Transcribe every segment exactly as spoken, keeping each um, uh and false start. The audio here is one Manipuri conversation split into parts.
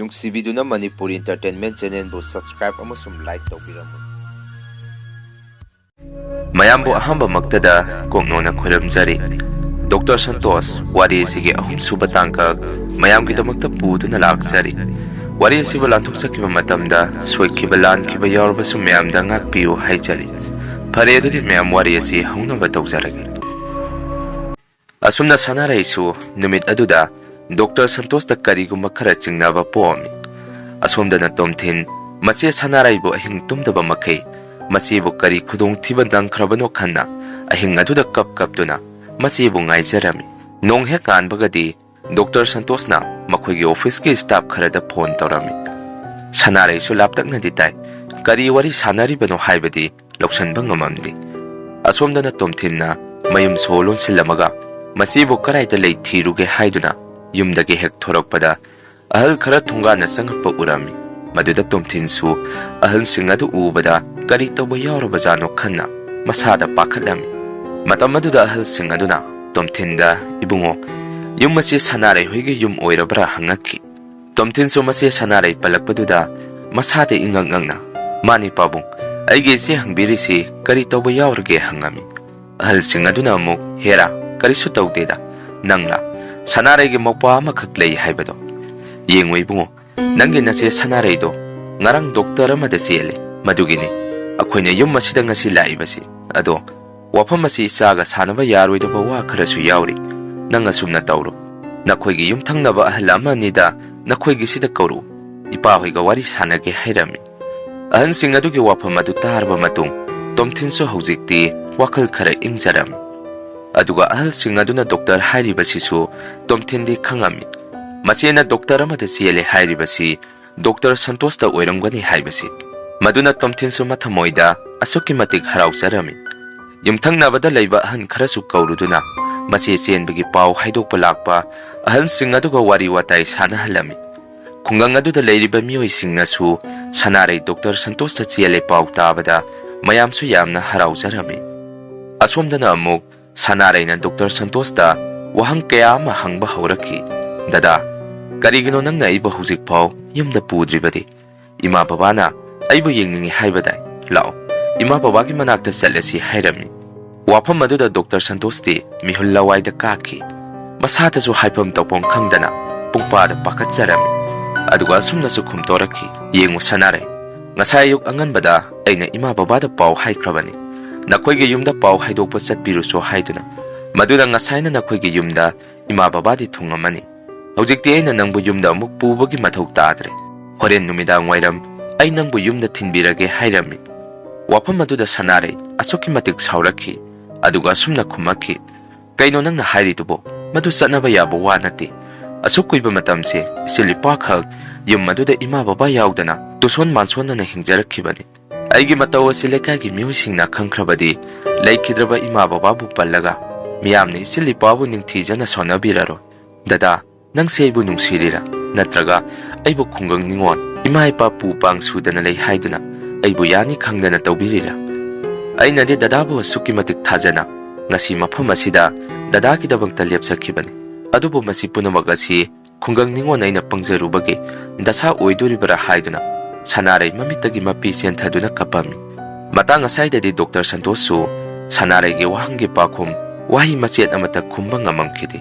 ꯅꯨꯡꯁꯤꯕꯤꯗꯨꯅ ꯃꯅꯤꯄꯨꯔꯤ Entertainment Channelꯕꯨ subscribe ꯑꯃꯁꯨꯡ like ꯇꯧꯕꯤꯔꯝꯃꯨ꯫ ꯃꯌꯥꯝꯕꯨ ꯑꯍꯥꯟꯕꯃꯛꯇꯗ ꯀꯣꯛꯅꯣꯟꯅ ꯈꯣꯏꯔꯝꯖꯔꯤ꯫ ꯗꯣꯛꯇꯔ ꯁꯟꯇꯣꯁ, ꯋꯥꯔꯤ ꯑꯁꯤꯒꯤ ꯑꯍꯨꯝꯁꯨꯕ ꯇꯥꯡꯀꯛ ꯃꯌꯥꯝꯒꯤꯗꯃꯛꯇ ꯄꯨꯗꯨꯅ ꯂꯥꯛꯆꯔꯤ꯫ ꯋꯥꯔꯤ ꯑꯁꯤꯕꯨ ꯂꯥꯟꯊꯣꯛꯆꯈꯤꯕ ꯃꯇꯝꯗ ꯁꯣꯏꯈꯤꯕ ꯂꯥꯟꯈꯤꯕ ꯌꯥꯎꯔꯕꯁꯨ ꯃꯌꯥꯝꯗ ꯉꯥꯛꯄꯤꯌꯨ ꯍꯥꯏꯖꯔꯤ꯫ ꯐꯔꯦ, ꯑꯗꯨꯗꯤ ꯃꯌꯥꯝ ꯋꯥꯔꯤ ꯑꯁꯤ ꯍꯧꯅꯕ ꯇꯧꯖꯔꯒꯦ꯫ ꯑꯁꯨꯝꯅ ꯁꯅꯥꯔꯩꯁꯨ ꯅꯨꯃꯤꯠ ꯑꯗꯨꯗ ꯗꯣꯛꯇꯔ ꯁꯟꯇꯣꯁꯇ ꯀꯔꯤꯒꯨꯝꯕ ꯈꯔ ꯆꯤꯡꯅꯕ ꯄꯣꯛꯑꯝꯃꯤ꯫ ꯑꯁꯣꯝꯗꯅ ꯇꯣꯝꯊꯤꯟ ꯃꯆꯦ ꯁꯅꯥꯔꯩꯕꯨ ꯑꯍꯤꯡ ꯇꯨꯝꯗꯕ ꯃꯈꯩ ꯃꯆꯦꯕꯨ ꯀꯔꯤ ꯈꯨꯗꯣꯡꯊꯤꯕ ꯅꯪꯈ꯭ꯔꯕꯅꯣ ꯈꯟꯅ ꯑꯍꯤꯡ ꯑꯗꯨꯗ ꯀꯞ ꯀꯞꯇꯨꯅ ꯃꯆꯦꯕꯨ ꯉꯥꯏꯖꯔꯝꯃꯤ꯫ ꯅꯣꯡ ꯍꯦꯛ ꯉꯥꯟꯕꯒꯗꯤ ꯗꯣꯛꯇꯔ ꯁꯟꯇꯣꯁꯅ ꯃꯈꯣꯏꯒꯤ officeꯀꯤ staff ꯈꯔꯗ phone ꯇꯧꯔꯝꯃꯤ꯫ ꯁꯅꯥꯔꯩꯁꯨ ꯂꯥꯞꯇꯛꯅꯗꯤ ꯇꯥꯏ꯫ ꯀꯔꯤ ꯋꯥꯔꯤ ꯁꯥꯟꯅꯔꯤꯕꯅꯣ ꯍꯥꯏꯕꯗꯤ ꯂꯧꯁꯤꯟꯕ ꯉꯝꯃꯝꯗꯦ꯫ ꯑꯁꯣꯝꯗꯅ ꯇꯣꯝꯊꯤꯟꯅ ꯃꯌꯨꯝ ꯁꯣ ꯂꯣꯟꯁꯤꯜꯂꯝꯃꯒ ꯃꯆꯦꯕꯨ ꯀꯗꯥꯏꯗ ꯂꯩ ꯊꯤꯔꯨꯒꯦ ꯍꯥꯏꯗꯨꯅ ꯌꯨꯝꯗꯒꯤ ꯍꯦꯛ ꯊꯣꯔꯛꯄꯗ ꯑꯍꯜ ꯈꯔ ꯊꯣꯡꯒꯥꯟꯗ ꯆꯪꯉꯛꯄ ꯎꯔꯝꯃꯤ꯫ ꯃꯗꯨꯗ ꯇꯣꯝꯊꯤꯟꯁꯨ ꯑꯍꯜꯁꯤꯡ ꯑꯗꯨ ꯎꯕꯗ ꯀꯔꯤ ꯇꯧꯕ ꯌꯥꯎꯔꯕꯖꯥꯠꯅꯣ ꯈꯟꯅ ꯃꯁꯥꯗ ꯄꯥꯈꯠꯂꯝꯃꯤ꯫ ꯃꯇꯝ ꯑꯗꯨꯗ ꯑꯍꯜꯁꯤꯡ ꯑꯗꯨꯅ ꯇꯣꯝꯊꯤꯟꯗ, "ꯏꯕꯨꯡꯉꯣ, ꯌꯨꯝ ꯑꯁꯤ ꯁꯅꯥꯔꯩ ꯍꯣꯏꯒꯤ ꯌꯨꯝ ꯑꯣꯏꯔꯕ꯭ꯔꯥ?" ꯍꯪꯉꯛꯈꯤ꯫ ꯇꯣꯝꯊꯤꯟꯁꯨ ꯃꯆꯦ ꯁꯅꯥꯔꯩ ꯄꯜꯂꯛꯄꯗꯨꯗ ꯃꯁꯥꯗ ꯏꯉꯛ ꯉꯛꯅ, "ꯃꯥꯅꯤ ꯄꯥꯕꯨꯡ, ꯑꯩꯒꯤ ꯏꯆꯦ ꯍꯪꯕꯤꯔꯤꯁꯤ ꯀꯔꯤ ꯇꯧꯕ ꯌꯥꯎꯔꯒꯦ?" ꯍꯪꯉꯝꯃꯤ꯫ ꯑꯍꯜꯁꯤꯡ ꯑꯗꯨꯅ ꯑꯃꯨꯛ, "ꯍꯦꯔꯥ, ꯀꯔꯤꯁꯨ ꯇꯧꯗꯦꯗ꯫ ꯅꯪꯂꯥ ꯁꯅꯥꯔꯩꯒꯤ ꯃꯧꯄ꯭ꯋꯥ ꯑꯃꯈꯛ ꯂꯩ ꯍꯥꯏꯕꯗꯣ? ꯌꯦꯡꯉꯨ ꯏꯕꯨꯡꯉꯣ, ꯅꯪꯒꯤ ꯅꯆꯦ ꯁꯅꯥꯔꯩꯗꯣ ꯉꯔꯥꯡ ꯗꯣꯛꯇꯔ ꯑꯃꯗ ꯆꯦꯜꯂꯦ꯫ ꯃꯗꯨꯒꯤꯅꯤ ꯑꯩꯈꯣꯏꯅ ꯌꯨꯝ ꯑꯁꯤꯗ ꯉꯁꯤ ꯂꯥꯛꯏꯕꯁꯤ꯫ ꯑꯗꯣ ꯋꯥꯐꯝ ꯑꯁꯤ ꯏꯆꯥꯒ ꯁꯥꯟꯅꯕ ꯌꯥꯔꯣꯏꯗꯕ ꯋꯥ ꯈꯔꯁꯨ ꯌꯥꯎꯔꯤ꯫ ꯅꯪ ꯑꯁꯨꯝꯅ ꯇꯧꯔꯣ, ꯅꯈꯣꯏꯒꯤ ꯌꯨꯝꯊꯪꯅꯕ ꯑꯍꯜ ꯑꯃ ꯑꯅꯤꯗ ꯅꯈꯣꯏꯒꯤꯁꯤꯗ ꯀꯧꯔꯨ, ꯏꯄꯥꯍꯣꯏꯒ ꯋꯥꯔꯤ ꯁꯥꯟꯅꯒꯦ" ꯍꯥꯏꯔꯝꯃꯤ꯫ ꯑꯍꯜꯁꯤꯡ ꯑꯗꯨꯒꯤ ꯋꯥꯐꯝ ꯑꯗꯨ ꯇꯥꯔꯕ ꯃꯇꯨꯡ ꯇꯣꯝꯊꯤꯟꯁꯨ ꯍꯧꯖꯤꯛꯇꯤ ꯋꯥꯈꯜ ꯈꯔ ꯏꯪꯖꯔꯝꯃꯤ꯫ ꯑꯗꯨꯒ ꯑꯍꯜꯁꯤꯡ ꯑꯗꯨꯅ ꯗꯣꯛꯇꯔ ꯍꯥꯏꯔꯤꯕꯁꯤꯁꯨ ꯇꯣꯝꯊꯤꯟꯗꯤ ꯈꯪꯉꯝꯃꯤ꯫ ꯃꯆꯦꯅ ꯗꯣꯛꯇꯔ ꯑꯃꯗ ꯆꯦꯜꯂꯦ ꯍꯥꯏꯔꯤꯕꯁꯤ ꯗꯣꯛꯇꯔ ꯁꯟꯇꯣꯁꯇ ꯑꯣꯏꯔꯝꯒꯅꯤ ꯍꯥꯏꯕꯁꯤ꯫ ꯃꯗꯨꯅ ꯇꯣꯝꯊꯤꯟꯁꯨ ꯃꯊꯃꯣꯏꯗ ꯑꯁꯨꯛꯀꯤ ꯃꯇꯤꯛ ꯍꯔꯥꯎꯖꯔꯝꯃꯤ꯫ ꯌꯨꯝꯊꯪꯅꯕꯗ ꯂꯩꯕ ꯑꯍꯟ ꯈꯔꯁꯨ ꯀꯧꯔꯨꯗꯨꯅ ꯃꯆꯦ ꯆꯦꯟꯕꯒꯤ ꯄꯥꯎ ꯍꯥꯏꯗꯣꯛꯄ ꯂꯥꯛꯄ ꯑꯍꯜꯁꯤꯡ ꯑꯗꯨꯒ ꯋꯥꯔꯤ ꯋꯥꯇꯥꯏ ꯁꯥꯟꯅꯍꯜꯂꯝꯃꯤ꯫ ꯈꯨꯡꯒꯪ ꯑꯗꯨꯗ ꯂꯩꯔꯤꯕ ꯃꯤꯑꯣꯏꯁꯤꯡꯅꯁꯨ ꯁꯅꯥꯔꯩ ꯗꯣꯛꯇꯔ ꯁꯟꯇꯣꯁꯇ ꯆꯦꯜꯂꯦ ꯄꯥꯎ ꯇꯥꯕꯗ ꯃꯌꯥꯝꯁꯨ ꯌꯥꯝꯅ ꯍꯔꯥꯎꯖꯔꯝꯃꯤ꯫ ꯑꯁꯣꯝꯗꯅ ꯑꯃꯨꯛ ꯁꯅꯥꯔꯩꯅ ꯗꯣꯛꯇꯔ ꯁꯟꯇꯣꯁꯇ ꯋꯥꯍꯪ ꯀꯌꯥ ꯑꯃ ꯍꯪꯕ ꯍꯧꯔꯛꯈꯤ꯫ "ꯗꯗꯥ, "ꯀꯔꯤꯒꯤꯅꯣ ꯅꯪꯅ ꯑꯩꯕꯨ ꯍꯧꯖꯤꯛꯐꯥꯎ ꯌꯨꯝꯗ ꯄꯨꯗ꯭ꯔꯤꯕꯗꯤ? ꯏꯃꯥ ꯕꯕꯥꯅ ꯑꯩꯕꯨ ꯌꯦꯡꯅꯤꯡꯉꯤ ꯍꯥꯏꯕꯗꯥꯏ? ꯂꯥꯛꯑꯣ, ꯏꯃꯥ ꯕꯕꯥꯒꯤ ꯃꯅꯥꯛꯇ ꯆꯠꯂꯁꯤ" ꯍꯥꯏꯔꯝꯃꯤ꯫ ꯋꯥꯐꯝ ꯑꯗꯨꯗ ꯗꯣꯛꯇꯔ ꯁꯟꯇꯣꯁꯇꯤ ꯃꯤꯍꯨꯜ ꯂꯋꯥꯏꯗ ꯀꯥꯈꯤ꯫ ꯃꯁꯥꯗꯁꯨ ꯍꯥꯏꯐꯝ ꯇꯧꯐꯝ ꯈꯪꯗꯅ ꯄꯨꯡꯄꯥꯗ ꯄꯥꯈꯠꯆꯔꯝꯃꯤ꯫ ꯑꯗꯨꯒ ꯑꯁꯨꯝꯅꯁꯨ ꯈꯨꯝꯇꯣꯔꯛꯈꯤ, "ꯌꯦꯡꯉꯨ ꯁꯅꯥꯔꯩ, ꯉꯁꯥꯏ ꯑꯌꯨꯛ ꯑꯉꯟꯕꯗ ꯑꯩꯅ ꯏꯃꯥ ꯕꯕꯥꯗ ꯄꯥꯎ ꯍꯥꯏꯈ꯭ꯔꯕꯅꯤ, ꯅꯈꯣꯏꯒꯤ ꯌꯨꯝꯗ ꯄꯥꯎ ꯍꯥꯏꯗꯣꯛꯄ ꯆꯠꯄꯤꯔꯨꯁꯨ ꯍꯥꯏꯗꯨꯅ꯫ ꯃꯗꯨꯅ ꯉꯁꯥꯏꯅ ꯅꯈꯣꯏꯒꯤ ꯌꯨꯝꯗ ꯏꯃꯥ ꯕꯕꯥꯗꯤ ꯊꯨꯡꯉꯝꯃꯅꯤ꯫ ꯍꯧꯖꯤꯛꯇꯤ ꯑꯩꯅ ꯅꯪꯕꯨ ꯌꯨꯝꯗ ꯑꯃꯨꯛ ꯄꯨꯕꯒꯤ ꯃꯊꯧ ꯇꯥꯗ꯭ꯔꯦ꯫ ꯍꯣꯔꯦꯟ ꯅꯨꯃꯤꯗꯥꯡ ꯋꯥꯏꯔꯝ ꯑꯩ ꯅꯪꯕꯨ ꯌꯨꯝꯗ ꯊꯤꯟꯕꯤꯔꯒꯦ" ꯍꯥꯏꯔꯝꯃꯤ꯫ ꯋꯥꯐꯝ ꯑꯗꯨꯗ ꯁꯅꯥꯔꯩ ꯑꯁꯨꯛꯀꯤ ꯃꯇꯤꯛ ꯁꯥꯎꯔꯛꯈꯤ꯫ ꯑꯗꯨꯒ ꯑꯁꯨꯝꯅ ꯈꯨꯝꯃꯛꯈꯤ, "ꯀꯩꯅꯣ ꯅꯪꯅ ꯍꯥꯏꯔꯤꯗꯨꯕꯣ? ꯃꯗꯨ ꯆꯠꯅꯕ ꯌꯥꯕ ꯋꯥ ꯅꯠꯇꯦ꯫ ꯑꯁꯨꯛ ꯀꯨꯏꯕ ꯃꯇꯝꯁꯦ ꯏꯆꯤꯜ ꯏꯄꯥꯈꯛ ꯌꯨꯝ ꯑꯗꯨꯗ ꯏꯃꯥ ꯕꯕꯥ ꯌꯥꯎꯗꯅ ꯇꯨꯁꯣꯟ ꯃꯥꯟꯁꯣꯟꯅꯅ ꯍꯤꯡꯖꯔꯛꯈꯤꯕꯅꯤ꯫ ꯑꯩꯒꯤ ꯃꯇꯧ ꯑꯁꯤ ꯂꯩꯀꯥꯏꯒꯤ ꯃꯤꯑꯣꯏꯁꯤꯡꯅ ꯈꯪꯈ꯭ꯔꯕꯗꯤ ꯂꯩꯈꯤꯗ꯭ꯔꯕ ꯏꯃꯥ ꯕꯕꯥꯕꯨ ꯄꯜꯂꯒ ꯃꯤꯌꯥꯝꯅ ꯏꯆꯤꯜ ꯏꯄꯥꯕꯨ ꯅꯤꯡꯊꯤꯖꯅ ꯁꯣꯟꯅꯕꯤꯔꯔꯣꯏ꯫ ꯗꯗꯥ, ꯅꯪꯁꯦ ꯑꯩꯕꯨ ꯅꯨꯡꯁꯤꯔꯤꯔꯥ? ꯅꯠꯇ꯭ꯔꯒ ꯑꯩꯕꯨ ꯈꯨꯡꯒꯪ ꯅꯤꯉꯣꯜ, ꯏꯃꯥ ꯏꯄꯥ ꯄꯨ ꯄꯥꯡ ꯁꯨꯗꯅ ꯂꯩ ꯍꯥꯏꯗꯨꯅ ꯑꯩꯕꯨ ꯌꯥꯅꯤ ꯈꯪꯗꯅ ꯇꯧꯕꯤꯔꯤꯔꯥ? ꯑꯩꯅꯗꯤ ꯗꯗꯥꯕꯨ ꯑꯁꯨꯛꯀꯤ ꯃꯇꯤꯛ ꯊꯥꯖꯅ ꯉꯁꯤ ꯃꯐꯝ ꯑꯁꯤꯗ ꯗꯗꯥꯒꯤꯗꯃꯛꯇ ꯂꯦꯞꯆꯈꯤꯕꯅꯤ꯫ ꯑꯗꯨꯕꯨ ꯃꯁꯤ ꯄꯨꯝꯅꯃꯛ ꯑꯁꯤ ꯈꯨꯡꯒꯪ ꯅꯤꯉꯣꯜ ꯑꯩꯅ ꯄꯪꯖꯔꯨꯕꯒꯤ ꯗꯁꯥ ꯑꯣꯏꯗꯣꯔꯤꯕꯔꯥ?" ꯍꯥꯏꯗꯨꯅ ꯁꯅꯥꯔꯩ ꯃꯃꯤꯠꯇꯒꯤ ꯃꯄꯤ ꯆꯦꯟꯊꯗꯨꯅ ꯀꯞꯄꯝꯃꯤ꯫ ꯃꯇꯥꯡ ꯑꯁꯥꯏꯗꯗꯤ ꯗꯣꯛꯇꯔ ꯁꯟꯇꯣꯁꯁꯨ ꯁꯅꯥꯔꯩꯒꯤ ꯋꯥꯍꯪꯒꯤ ꯄꯥꯎꯈꯨꯝ ꯋꯥꯍꯩ ꯃꯆꯦꯠ ꯑꯃꯠꯇ ꯈꯨꯝꯕ ꯉꯝꯃꯝꯈꯤꯗꯦ꯫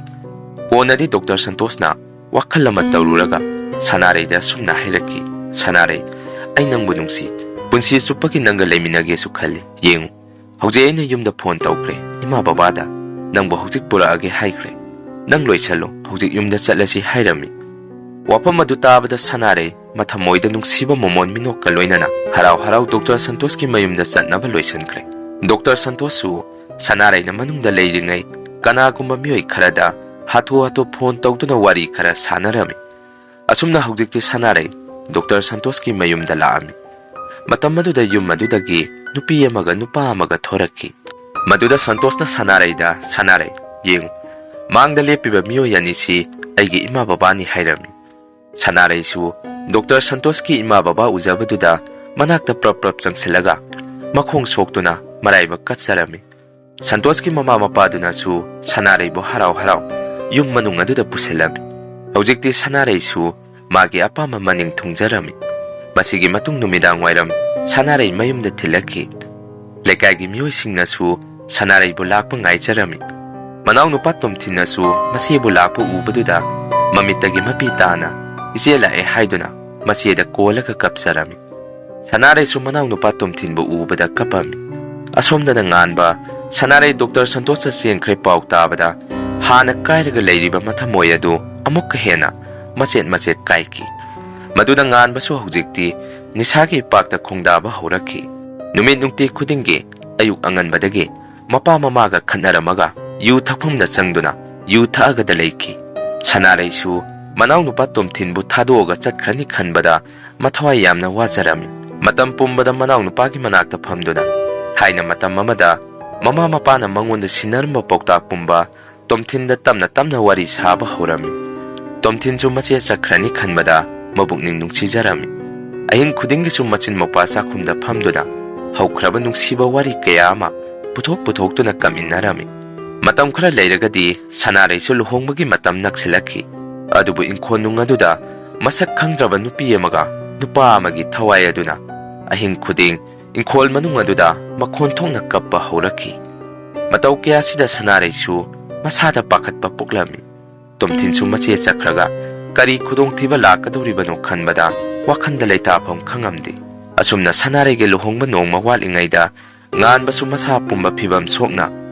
ꯀꯣꯟꯅꯗꯤ ꯗꯣꯛꯇꯔ ꯁꯟꯇꯣꯁꯅ ꯋꯥꯈꯜ ꯑꯃ ꯇꯧꯔꯨꯔꯒ ꯁꯅꯥꯔꯩꯗ ꯑꯁꯨꯝꯅ ꯍꯥꯏꯔꯛꯈꯤ, "ꯁꯅꯥꯔꯩ, ꯑꯩ ꯅꯪꯕꯨ ꯅꯨꯡꯁꯤ꯫ ꯄꯨꯟꯁꯤ ꯆꯨꯞꯄꯒꯤ ꯅꯪꯒ ꯂꯩꯃꯤꯟꯅꯒꯦꯁꯨ ꯈꯜꯂꯤ꯫ ꯌꯦꯡꯉꯨ, ꯍꯧꯖꯤꯛ ꯑꯩꯅ ꯌꯨꯝꯗ ꯐꯣꯟ ꯇꯧꯈ꯭ꯔꯦ, ꯏꯃꯥ ꯕꯕꯥꯗ꯫ ꯅꯪꯕꯨ ꯍꯧꯖꯤꯛ ꯄꯨꯔꯛꯑꯒꯦ ꯍꯥꯏꯈ꯭ꯔꯦ꯫ ꯅꯪ ꯂꯣꯏꯁꯜꯂꯣ, ꯍꯧꯖꯤꯛ ꯌꯨꯝꯗ ꯆꯠꯂꯁꯤ" ꯍꯥꯏꯔꯝꯃꯤ꯫ ꯋꯥꯐꯝ ꯑꯗꯨ ꯇꯥꯕꯗ ꯁꯅꯥꯔꯩ ꯃꯊꯃꯣꯏꯗ ꯅꯨꯡꯁꯤꯕ ꯃꯃꯣꯟ ꯃꯤꯅꯣꯛꯀ ꯂꯣꯏꯅꯅ ꯍꯔꯥꯎ ꯍꯔꯥꯎ ꯗꯣꯛꯇꯔ ꯁꯟꯇꯣꯁꯀꯤ ꯃꯌꯨꯝꯗ ꯆꯠꯅꯕ ꯂꯣꯏꯁꯤꯟꯈ꯭ꯔꯦ꯫ ꯗꯣꯛꯇꯔ ꯁꯟꯇꯣꯁꯁꯨ ꯁꯅꯥꯔꯩꯅ ꯃꯅꯨꯡꯗ ꯂꯩꯔꯤꯉꯩ ꯀꯅꯥꯒꯨꯝꯕ ꯃꯤꯑꯣꯏ ꯈꯔꯗ ꯍꯥꯊꯨ ꯍꯥꯊꯨ ꯐꯣꯟ ꯇꯧꯗꯨꯅ ꯋꯥꯔꯤ ꯈꯔ ꯁꯥꯟꯅꯔꯝꯃꯤ꯫ ꯑꯁꯨꯝꯅ ꯍꯧꯖꯤꯛꯇꯤ ꯁꯅꯥꯔꯩ ꯗꯣꯛꯇꯔ ꯁꯟꯇꯣꯁꯀꯤ ꯃꯌꯨꯝꯗ ꯂꯥꯛꯑꯝꯃꯤ꯫ ꯃꯇꯝ ꯑꯗꯨꯗ ꯌꯨꯝ ꯑꯗꯨꯗꯒꯤ ꯅꯨꯄꯤ ꯑꯃꯒ ꯅꯨꯄꯥ ꯑꯃꯒ ꯊꯣꯔꯛꯈꯤ꯫ ꯃꯗꯨꯗ ꯁꯟꯇꯣꯁꯅ ꯁꯅꯥꯔꯩꯗ, "ꯁꯅꯥꯔꯩ, ꯌꯦꯡꯉꯨ, ꯃꯥꯡꯗ ꯂꯦꯞꯄꯤꯕ ꯃꯤꯑꯣꯏ ꯑꯅꯤꯁꯤ ꯑꯩꯒꯤ ꯏꯃꯥ ꯕꯕꯥꯅꯤ" ꯍꯥꯏꯔꯝꯃꯤ꯫ ꯁꯅꯥꯔꯩꯁꯨ ꯗꯣꯛꯇꯔ ꯁꯟꯇꯣꯁꯀꯤ ꯏꯃꯥ ꯕꯕꯥ ꯎꯖꯕꯗꯨꯗ ꯃꯅꯥꯛꯇ ꯄ꯭ꯔꯞ ꯄ꯭ꯔꯞ ꯆꯪꯁꯤꯜꯂꯒ ꯃꯈꯣꯡ ꯁꯣꯛꯇꯨꯅ ꯃꯔꯥꯏꯕꯛ ꯀꯠꯆꯔꯝꯃꯤ꯫ ꯁꯟꯇꯣꯁꯀꯤ ꯃꯃꯥ ꯃꯄꯥꯗꯨꯅꯁꯨ ꯁꯅꯥꯔꯩꯕꯨ ꯍꯔꯥꯎ ꯍꯔꯥꯎ ꯌꯨꯝ ꯃꯅꯨꯡ ꯑꯗꯨꯗ ꯄꯨꯁꯤꯜꯂꯝꯃꯤ꯫ ꯍꯧꯖꯤꯛꯇꯤ ꯁꯅꯥꯔꯩꯁꯨ ꯃꯥꯒꯤ ꯑꯄꯥꯝꯕ ꯃꯅꯤꯡ ꯊꯨꯡꯖꯔꯝꯃꯤ꯫ ꯃꯁꯤꯒꯤ ꯃꯇꯨꯡ ꯅꯨꯃꯤꯗꯥꯡ ꯋꯥꯏꯔꯝ ꯁꯅꯥꯔꯩ ꯃꯌꯨꯝꯗ ꯊꯤꯜꯂꯛꯈꯤ꯫ ꯂꯩꯀꯥꯏꯒꯤ ꯃꯤꯑꯣꯏꯁꯤꯡꯅꯁꯨ ꯁꯅꯥꯔꯩꯕꯨ ꯂꯥꯛꯄ ꯉꯥꯏꯖꯔꯝꯃꯤ꯫ ꯃꯅꯥꯎꯅꯨꯄꯥ ꯇꯣꯝꯊꯤꯟꯅꯁꯨ ꯃꯆꯦꯕꯨ ꯂꯥꯛꯄ ꯎꯕꯗꯨꯗ ꯃꯃꯤꯠꯇꯒꯤ ꯃꯄꯤ ꯇꯥꯅ "ꯏꯆꯦ ꯂꯥꯛꯑꯦ" ꯍꯥꯏꯗꯨꯅ ꯃꯆꯦꯗ ꯀꯣꯜꯂꯒ ꯀꯞꯆꯔꯝꯃꯤ꯫ ꯁꯅꯥꯔꯩꯁꯨ ꯃꯅꯥꯎꯅꯨꯄꯥ ꯇꯣꯝꯊꯤꯟꯕꯨ ꯎꯕꯗ ꯀꯞꯄꯝꯃꯤ꯫ ꯑꯁꯣꯝꯗꯅ ꯉꯥꯟꯕ ꯁꯅꯥꯔꯩ ꯗꯣꯛꯇꯔ ꯁꯟꯇꯣꯁꯇ ꯆꯦꯟꯈ꯭ꯔꯦ ꯄꯥꯎ ꯇꯥꯕꯗ ꯍꯥꯟꯅ ꯀꯥꯏꯔꯒ ꯂꯩꯔꯤꯕ ꯃꯊꯃꯣꯏ ꯑꯗꯨ ꯑꯃꯨꯛꯀ ꯍꯦꯟꯅ ꯃꯆꯦꯠ ꯃꯆꯦꯠ ꯀꯥꯏꯈꯤ꯫ ꯃꯗꯨꯅ ꯉꯥꯟꯕꯁꯨ ꯍꯧꯖꯤꯛꯇꯤ ꯅꯤꯁꯥꯒꯤ ꯏꯄꯥꯛꯇ ꯈꯣꯡꯗꯥꯕ ꯍꯧꯔꯛꯈꯤ꯫ ꯅꯨꯃꯤꯠ ꯅꯨꯡꯇꯤ ꯈꯨꯗꯤꯡꯒꯤ ꯑꯌꯨꯛ ꯑꯉꯟꯕꯗꯒꯤ ꯃꯄꯥ ꯃꯃꯥꯒ ꯈꯠꯅꯔꯝꯃꯒ ꯌꯨ ꯊꯛꯐꯝꯗ ꯆꯪꯗꯨꯅ ꯌꯨ ꯊꯛꯑꯒꯗ ꯂꯩꯈꯤ꯫ ꯁꯅꯥꯔꯩꯁꯨ ꯃꯅꯥꯎꯅꯨꯄꯥ ꯇꯣꯝꯊꯤꯟꯕꯨ ꯊꯥꯗꯣꯛꯑꯒ ꯆꯠꯈ꯭ꯔꯅꯤ ꯈꯟꯕꯗ ꯃꯊꯋꯥꯏ ꯌꯥꯝꯅ ꯋꯥꯖꯔꯝꯃꯤ꯫ ꯃꯇꯝ ꯄꯨꯝꯕꯗ ꯃꯅꯥꯎꯅꯨꯄꯥꯒꯤ ꯃꯅꯥꯛꯇ ꯐꯝꯗꯨꯅ ꯊꯥꯏꯅ ꯃꯇꯝ ꯑꯃꯗ ꯃꯃꯥ ꯃꯄꯥꯅ ꯃꯉꯣꯟꯗ ꯁꯤꯟꯅꯔꯝꯕ ꯄꯥꯎꯇꯥꯛ ꯄꯨꯝꯕ ꯇꯣꯝꯊꯤꯟꯗ ꯇꯞꯅ ꯇꯞꯅ ꯋꯥꯔꯤ ꯁꯥꯕ ꯍꯧꯔꯝꯃꯤ꯫ ꯇꯣꯝꯊꯤꯟꯁꯨ ꯃꯆꯦ ꯆꯠꯈ꯭ꯔꯅꯤ ꯈꯟꯕꯗ ꯃꯕꯨꯛꯅꯤꯡ ꯅꯨꯡꯁꯤꯖꯔꯝꯃꯤ꯫ ꯑꯍꯤꯡ ꯈꯨꯗꯤꯡꯒꯤꯁꯨ ꯃꯆꯤꯟ ꯃꯧꯄꯥ ꯆꯥꯛꯈꯨꯝꯗ ꯐꯝꯗꯨꯅ ꯍꯧꯈ꯭ꯔꯕ ꯅꯨꯡꯁꯤꯕ ꯋꯥꯔꯤ ꯀꯌꯥ ꯑꯃ ꯄꯨꯊꯣꯛ ꯄꯨꯊꯣꯛꯇꯨꯅ ꯀꯞꯃꯤꯟꯅꯔꯝꯃꯤ꯫ ꯃꯇꯝ ꯈꯔ ꯂꯩꯔꯒꯗꯤ ꯁꯅꯥꯔꯩꯁꯨ ꯂꯨꯍꯣꯡꯕꯒꯤ ꯃꯇꯝ ꯅꯛꯁꯤꯜꯂꯛꯈꯤ꯫ ꯑꯗꯨꯕꯨ ꯏꯪꯈꯣꯜ ꯅꯨꯡ ꯑꯗꯨꯗ ꯃꯁꯛ ꯈꯪꯗ꯭ꯔꯕ ꯅꯨꯄꯤ ꯑꯃꯒ ꯅꯨꯄꯥ ꯑꯃꯒꯤ ꯊꯋꯥꯏ ꯑꯗꯨꯅ ꯑꯍꯤꯡ ꯈꯨꯗꯤꯡ ꯏꯪꯈꯣꯜ ꯃꯅꯨꯡ ꯑꯗꯨꯗ ꯃꯈꯣꯟ ꯊꯣꯛꯅ ꯀꯞꯄ ꯍꯧꯔꯛꯈꯤ꯫ ꯃꯇꯧ ꯀꯌꯥꯁꯤꯗ ꯁꯅꯥꯔꯩꯁꯨ ꯃꯁꯥꯗ ꯄꯥꯈꯠꯄ ꯄꯣꯛꯂꯝꯃꯤ꯫ ꯇꯣꯝꯊꯤꯟꯁꯨ ꯃꯆꯦ ꯆꯠꯈ꯭ꯔꯒ ꯀꯔꯤ ꯈꯨꯗꯣꯡꯊꯤꯕ ꯂꯥꯛꯀꯗꯧꯔꯤꯕꯅꯣ ꯈꯟꯕꯗ ꯋꯥꯈꯜꯗ ꯂꯩꯇꯥꯐꯝ ꯈꯪꯉꯝꯗꯦ꯫ ꯑꯁꯨꯝꯅ ꯁꯅꯥꯔꯩꯒꯤ ꯂꯨꯍꯣꯡꯕ ꯅꯣꯡꯃ ꯋꯥꯠꯂꯤꯉꯩꯗ ꯉꯥꯟꯕꯁꯨ ꯃꯁꯥ ꯄꯨꯝꯕ ꯐꯤꯕꯝ ꯁꯣꯛꯅ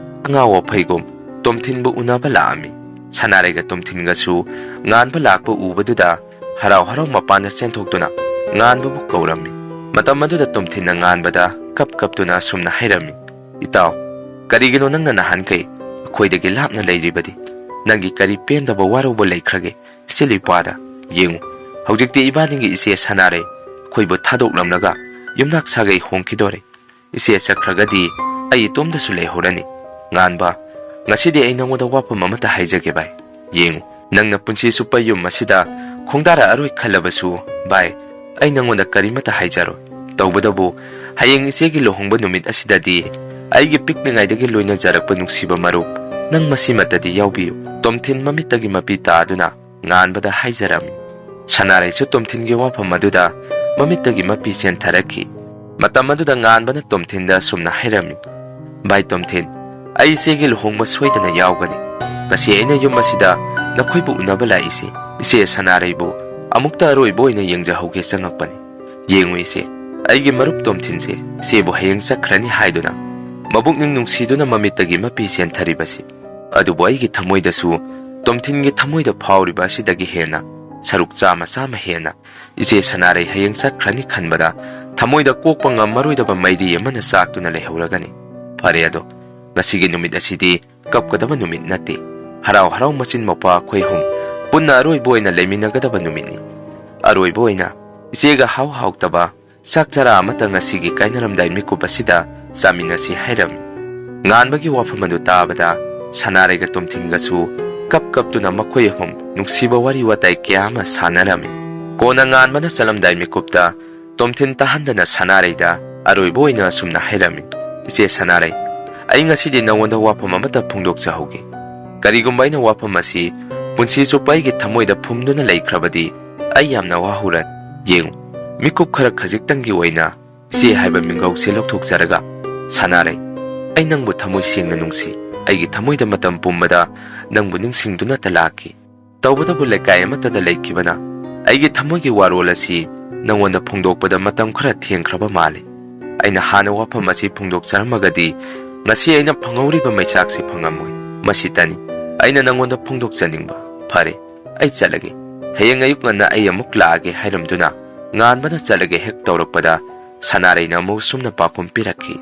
ꯑꯉꯥꯎ ꯑꯐꯩꯒꯨꯝ ꯇꯣꯝꯊꯤꯟꯕꯨ ꯎꯅꯕ ꯂꯥꯛꯑꯝꯃꯤ꯫ ꯁꯅꯥꯔꯩꯒ ꯇꯣꯝꯊꯤꯟꯒꯁꯨ ꯉꯥꯟꯕ ꯂꯥꯛꯄ ꯎꯕꯗꯨꯗ ꯍꯔꯥꯎ ꯍꯔꯥꯎ ꯃꯄꯥꯟꯗ ꯆꯦꯟꯊꯣꯛꯇꯨꯅ ꯉꯥꯟꯕꯕꯨ ꯀꯧꯔꯝꯃꯤ꯫ ꯃꯇꯝ ꯑꯗꯨꯗ ꯇꯣꯝꯊꯤꯟꯅ ꯉꯥꯟꯕꯗ ꯀꯞ ꯀꯞꯇꯨꯅ ꯑꯁꯨꯝꯅ ꯍꯥꯏꯔꯝꯃꯤ, "ꯏꯇꯥꯎ, ꯀꯔꯤꯒꯤꯅꯣ ꯅꯪꯅ ꯅꯍꯥꯟꯈꯩ ꯑꯩꯈꯣꯏꯗꯒꯤ ꯂꯥꯞꯅ ꯂꯩꯔꯤꯕꯗꯤ? ꯅꯪꯒꯤ ꯀꯔꯤ ꯄꯦꯟꯗꯕ ꯋꯥꯔꯧꯕ ꯂꯩꯈ꯭ꯔꯒꯦ? ꯏꯆꯦ ꯂꯨꯏꯄꯥꯗ ꯌꯦꯡꯉꯨ, ꯍꯧꯖꯤꯛꯇꯤ ꯏꯕꯥꯅꯤꯒꯤ ꯏꯆꯦ ꯁꯅꯥꯔꯩ ꯑꯩꯈꯣꯏꯕꯨ ꯊꯥꯗꯣꯛꯂꯝꯂꯒ ꯌꯨꯝꯅꯥꯛ ꯁꯥꯒꯩ ꯍꯣꯡꯈꯤꯗꯣꯔꯦ꯫ ꯏꯆꯦ ꯆꯠꯈ꯭ꯔꯒꯗꯤ ꯑꯩ ꯏꯇꯣꯝꯗꯁꯨ ꯂꯩꯍꯧꯔꯅꯤ꯫ ꯉꯥꯟꯕ, ꯉꯁꯤꯗꯤ ꯑꯩ ꯅꯉꯣꯟꯗ ꯋꯥꯐꯝ ꯑꯃꯠꯇ ꯍꯥꯏꯖꯒꯦ ꯚꯥꯏ꯫ ꯌꯦꯡꯉꯨ, ꯅꯪꯅ ꯄꯨꯟꯁꯤ ꯆꯨꯞꯄ ꯌꯨꯝ ꯑꯁꯤꯗ ꯈꯣꯡꯗꯥꯔꯛꯑꯔꯣꯏ ꯈꯜꯂꯕꯁꯨ ꯚꯥꯏ, ꯑꯩ ꯅꯉꯣꯟꯗ ꯀꯔꯤꯃꯠꯇ ꯍꯥꯏꯖꯔꯣꯏ꯫ ꯇꯧꯕꯇꯕꯨ ꯍꯌꯦꯡ ꯏꯆꯦꯒꯤ ꯂꯨꯍꯣꯡꯕ ꯅꯨꯃꯤꯠ ꯑꯁꯤꯗꯗꯤ ꯑꯩꯒꯤ ꯄꯤꯛꯂꯤꯉꯩꯗꯒꯤ ꯂꯣꯏꯅꯖꯔꯛꯄ ꯅꯨꯡꯁꯤꯕ ꯃꯔꯨꯞ ꯅꯪ ꯃꯁꯤꯃꯠꯇꯗꯤ ꯌꯥꯎꯕꯤꯌꯨ꯫" ꯇꯣꯝꯊꯤꯟ ꯃꯃꯤꯠꯇꯒꯤ ꯃꯄꯤ ꯇꯥꯗꯨꯅ ꯉꯥꯟꯕꯗ ꯍꯥꯏꯖꯔꯝꯃꯤ꯫ ꯁꯅꯥꯔꯩꯁꯨ ꯇꯣꯝꯊꯤꯟꯒꯤ ꯋꯥꯐꯝ ꯑꯗꯨꯗ ꯃꯃꯤꯠꯇꯒꯤ ꯃꯄꯤ ꯆꯦꯟꯊꯔꯛꯈꯤ꯫ ꯃꯇꯝ ꯑꯗꯨꯗ ꯉꯥꯟꯕꯅ ꯇꯣꯝꯊꯤꯟꯗ ꯁꯨꯝꯅ ꯍꯥꯏꯔꯝꯃꯤ, "ꯚꯥꯏ ꯇꯣꯝꯊꯤꯟ, ꯑꯩ ꯏꯆꯦꯒꯤ ꯂꯨꯍꯣꯡꯕ ꯁꯣꯏꯗꯅ ꯌꯥꯎꯒꯅꯤ꯫ ꯉꯁꯤ ꯑꯩꯅ ꯌꯨꯝ ꯑꯁꯤꯗ ꯅꯈꯣꯏꯕꯨ ꯎꯅꯕ ꯂꯥꯛꯏꯁꯤ ꯏꯆꯦ ꯁꯅꯥꯔꯩꯕꯨ ꯑꯃꯨꯛꯇ ꯑꯔꯣꯏꯕ ꯑꯣꯏꯅ ꯌꯦꯡꯖꯍꯧꯒꯦ ꯆꯪꯉꯛꯄꯅꯤ꯫ ꯌꯦꯡꯉꯨ ꯏꯆꯦ, ꯑꯩꯒꯤ ꯃꯔꯨꯞ ꯇꯣꯝꯊꯤꯟꯁꯦ ꯏꯆꯦꯕꯨ ꯍꯌꯦꯡ ꯆꯠꯈ꯭ꯔꯅꯤ ꯍꯥꯏꯗꯨꯅ ꯃꯕꯨꯛꯅꯤꯡ ꯅꯨꯡꯁꯤꯗꯨꯅ ꯃꯃꯤꯠꯇꯒꯤ ꯃꯄꯤ ꯆꯦꯟꯊꯔꯤꯕꯁꯤ꯫ ꯑꯗꯨꯕꯨ ꯑꯩꯒꯤ ꯊꯃꯣꯏꯗꯁꯨ ꯇꯣꯝꯊꯤꯟꯒꯤ ꯊꯃꯣꯏꯗ ꯐꯥꯎꯔꯤꯕ ꯑꯁꯤꯗꯒꯤ ꯍꯦꯟꯅ ꯁꯔꯨꯛ ꯆꯥꯝꯃ ꯆꯥꯝꯃ ꯍꯦꯟꯅ ꯏꯆꯦ ꯁꯅꯥꯔꯩ ꯍꯌꯦꯡ ꯆꯠꯈ꯭ꯔꯅꯤ ꯈꯟꯕꯗ ꯊꯃꯣꯏꯗ ꯀꯣꯛꯄ ꯉꯝꯃꯔꯣꯏꯗꯕ ꯃꯩꯔꯤ ꯑꯃꯅ ꯆꯥꯛꯇꯨꯅ ꯂꯩꯍꯧꯔꯒꯅꯤ꯫ ꯐꯔꯦ ꯑꯗꯣ, ꯉꯁꯤꯒꯤ ꯅꯨꯃꯤꯠ ꯑꯁꯤꯗꯤ ꯀꯞꯀꯗꯕ ꯅꯨꯃꯤꯠ ꯅꯠꯇꯦ꯫ ꯍꯔꯥꯎ ꯍꯔꯥꯎ ꯃꯆꯤꯟ ꯃꯧꯄ꯭ꯋꯥ ꯑꯩꯈꯣꯏ ꯑꯍꯨꯝ ꯄꯨꯟꯅ ꯑꯔꯣꯏꯕ ꯑꯣꯏꯅ ꯂꯩꯃꯤꯟꯅꯒꯗꯕ ꯅꯨꯃꯤꯠꯅꯤ꯫ ꯑꯔꯣꯏꯕ ꯑꯣꯏꯅ ꯏꯆꯦꯒ ꯍꯥꯎ ꯍꯥꯎꯇꯕ ꯆꯥꯛ ꯆꯔꯥ ꯑꯃꯇ ꯉꯁꯤꯒꯤ ꯀꯥꯏꯅꯔꯝꯗꯥꯏ ꯃꯤꯀꯨꯞ ꯑꯁꯤꯗ ꯆꯥꯃꯤꯟꯅꯁꯤ" ꯍꯥꯏꯔꯝꯃꯤ꯫ ꯉꯥꯟꯕꯒꯤ ꯋꯥꯐꯝ ꯑꯗꯨ ꯇꯥꯕꯗ ꯁꯅꯥꯔꯩꯒ ꯇꯣꯝꯊꯤꯟꯒꯁꯨ ꯀꯞ ꯀꯞꯇꯨꯅ ꯃꯈꯣꯏ ꯑꯍꯨꯝ ꯅꯨꯡꯁꯤꯕ ꯋꯥꯔꯤ ꯋꯥꯇꯥꯏ ꯀꯌꯥ ꯑꯃ ꯁꯥꯟꯅꯔꯝꯃꯤ꯫ ꯀꯣꯟꯅ ꯉꯥꯟꯕꯅ ꯆꯠꯂꯝꯗꯥꯏ ꯃꯤꯀꯨꯞꯇ ꯇꯣꯝꯊꯤꯟ ꯇꯥꯍꯟꯗꯅ ꯁꯅꯥꯔꯩꯗ ꯑꯔꯣꯏꯕ ꯑꯣꯏꯅ ꯑꯁꯨꯝꯅ ꯍꯥꯏꯔꯝꯃꯤ, "ꯏꯆꯦ ꯁꯅꯥꯔꯩ, ꯑꯩ ꯉꯁꯤꯗꯤ ꯅꯉꯣꯟꯗ ꯋꯥꯐꯝ ꯑꯃꯇ ꯐꯣꯡꯗꯣꯛꯆꯍꯧꯒꯦ꯫ ꯀꯔꯤꯒꯨꯝꯕ ꯑꯩꯅ ꯋꯥꯐꯝ ꯑꯁꯤ ꯄꯨꯟꯁꯤ ꯆꯨꯞꯄ ꯑꯩꯒꯤ ꯊꯃꯣꯏꯗ ꯐꯨꯝꯗꯨꯅ ꯂꯩꯈ꯭ꯔꯕꯗꯤ ꯑꯩ ꯌꯥꯝꯅ ꯋꯥꯍꯧꯔꯅꯤ꯫ ꯌꯦꯡꯉꯨ, ꯃꯤꯀꯨꯞ ꯈꯔ ꯈꯖꯤꯛꯇꯪꯒꯤ ꯑꯣꯏꯅ ꯏꯆꯦ ꯍꯥꯏꯕ ꯃꯤꯡꯒꯧꯁꯦ ꯂꯧꯊꯣꯛꯆꯔꯒ, ꯁꯅꯥꯔꯩ, ꯑꯩ ꯅꯪꯕꯨ ꯊꯃꯣꯏ ꯁꯦꯡꯅ ꯅꯨꯡꯁꯤ꯫ ꯑꯩꯒꯤ ꯊꯃꯣꯏꯗ ꯃꯇꯝ ꯄꯨꯝꯕꯗ ꯅꯪꯕꯨ ꯅꯤꯡꯁꯤꯡꯗꯨꯅꯇ ꯂꯥꯛꯈꯤ꯫ ꯇꯧꯕꯇꯕꯨ ꯂꯩꯀꯥꯏ ꯑꯃꯠꯇꯗ ꯂꯩꯈꯤꯕꯅ ꯑꯩꯒꯤ ꯊꯃꯣꯏꯒꯤ ꯋꯥꯔꯣꯜ ꯑꯁꯤ ꯅꯉꯣꯟꯗ ꯐꯣꯡꯗꯣꯛꯄꯗ ꯃꯇꯝ ꯈꯔ ꯊꯦꯡꯈ꯭ꯔꯕ ꯃꯥꯜꯂꯤ꯫ ꯑꯩꯅ ꯍꯥꯟꯅ ꯋꯥꯐꯝ ꯑꯁꯤ ꯐꯣꯡꯗꯣꯛꯆꯔꯝꯃꯒꯗꯤ ꯉꯁꯤ ꯑꯩꯅ ꯐꯪꯍꯧꯔꯤꯕ ꯃꯩꯆꯥꯛꯁꯤ ꯐꯪꯉꯝꯃꯣꯏ꯫ ꯃꯁꯤꯇꯅꯤ ꯑꯩꯅ ꯅꯉꯣꯟꯗ ꯐꯣꯡꯗꯣꯛꯆꯅꯤꯡꯕ꯫ ꯐꯔꯦ, ꯑꯩ ꯆꯠꯂꯒꯦ꯫ ꯍꯌꯦꯡ ꯑꯌꯨꯛ ꯉꯟꯅ ꯑꯩ ꯑꯃꯨꯛ ꯂꯥꯛꯑꯒꯦ" ꯍꯥꯏꯔꯝꯗꯨꯅ ꯉꯥꯟꯕꯅ ꯆꯠꯂꯒꯦ ꯍꯦꯛ ꯇꯧꯔꯛꯄꯗ ꯁꯅꯥꯔꯩꯅ ꯑꯃꯨꯛ ꯁꯨꯝꯅ ꯄꯥꯎꯈꯨꯝ ꯄꯤꯔꯛꯈꯤ,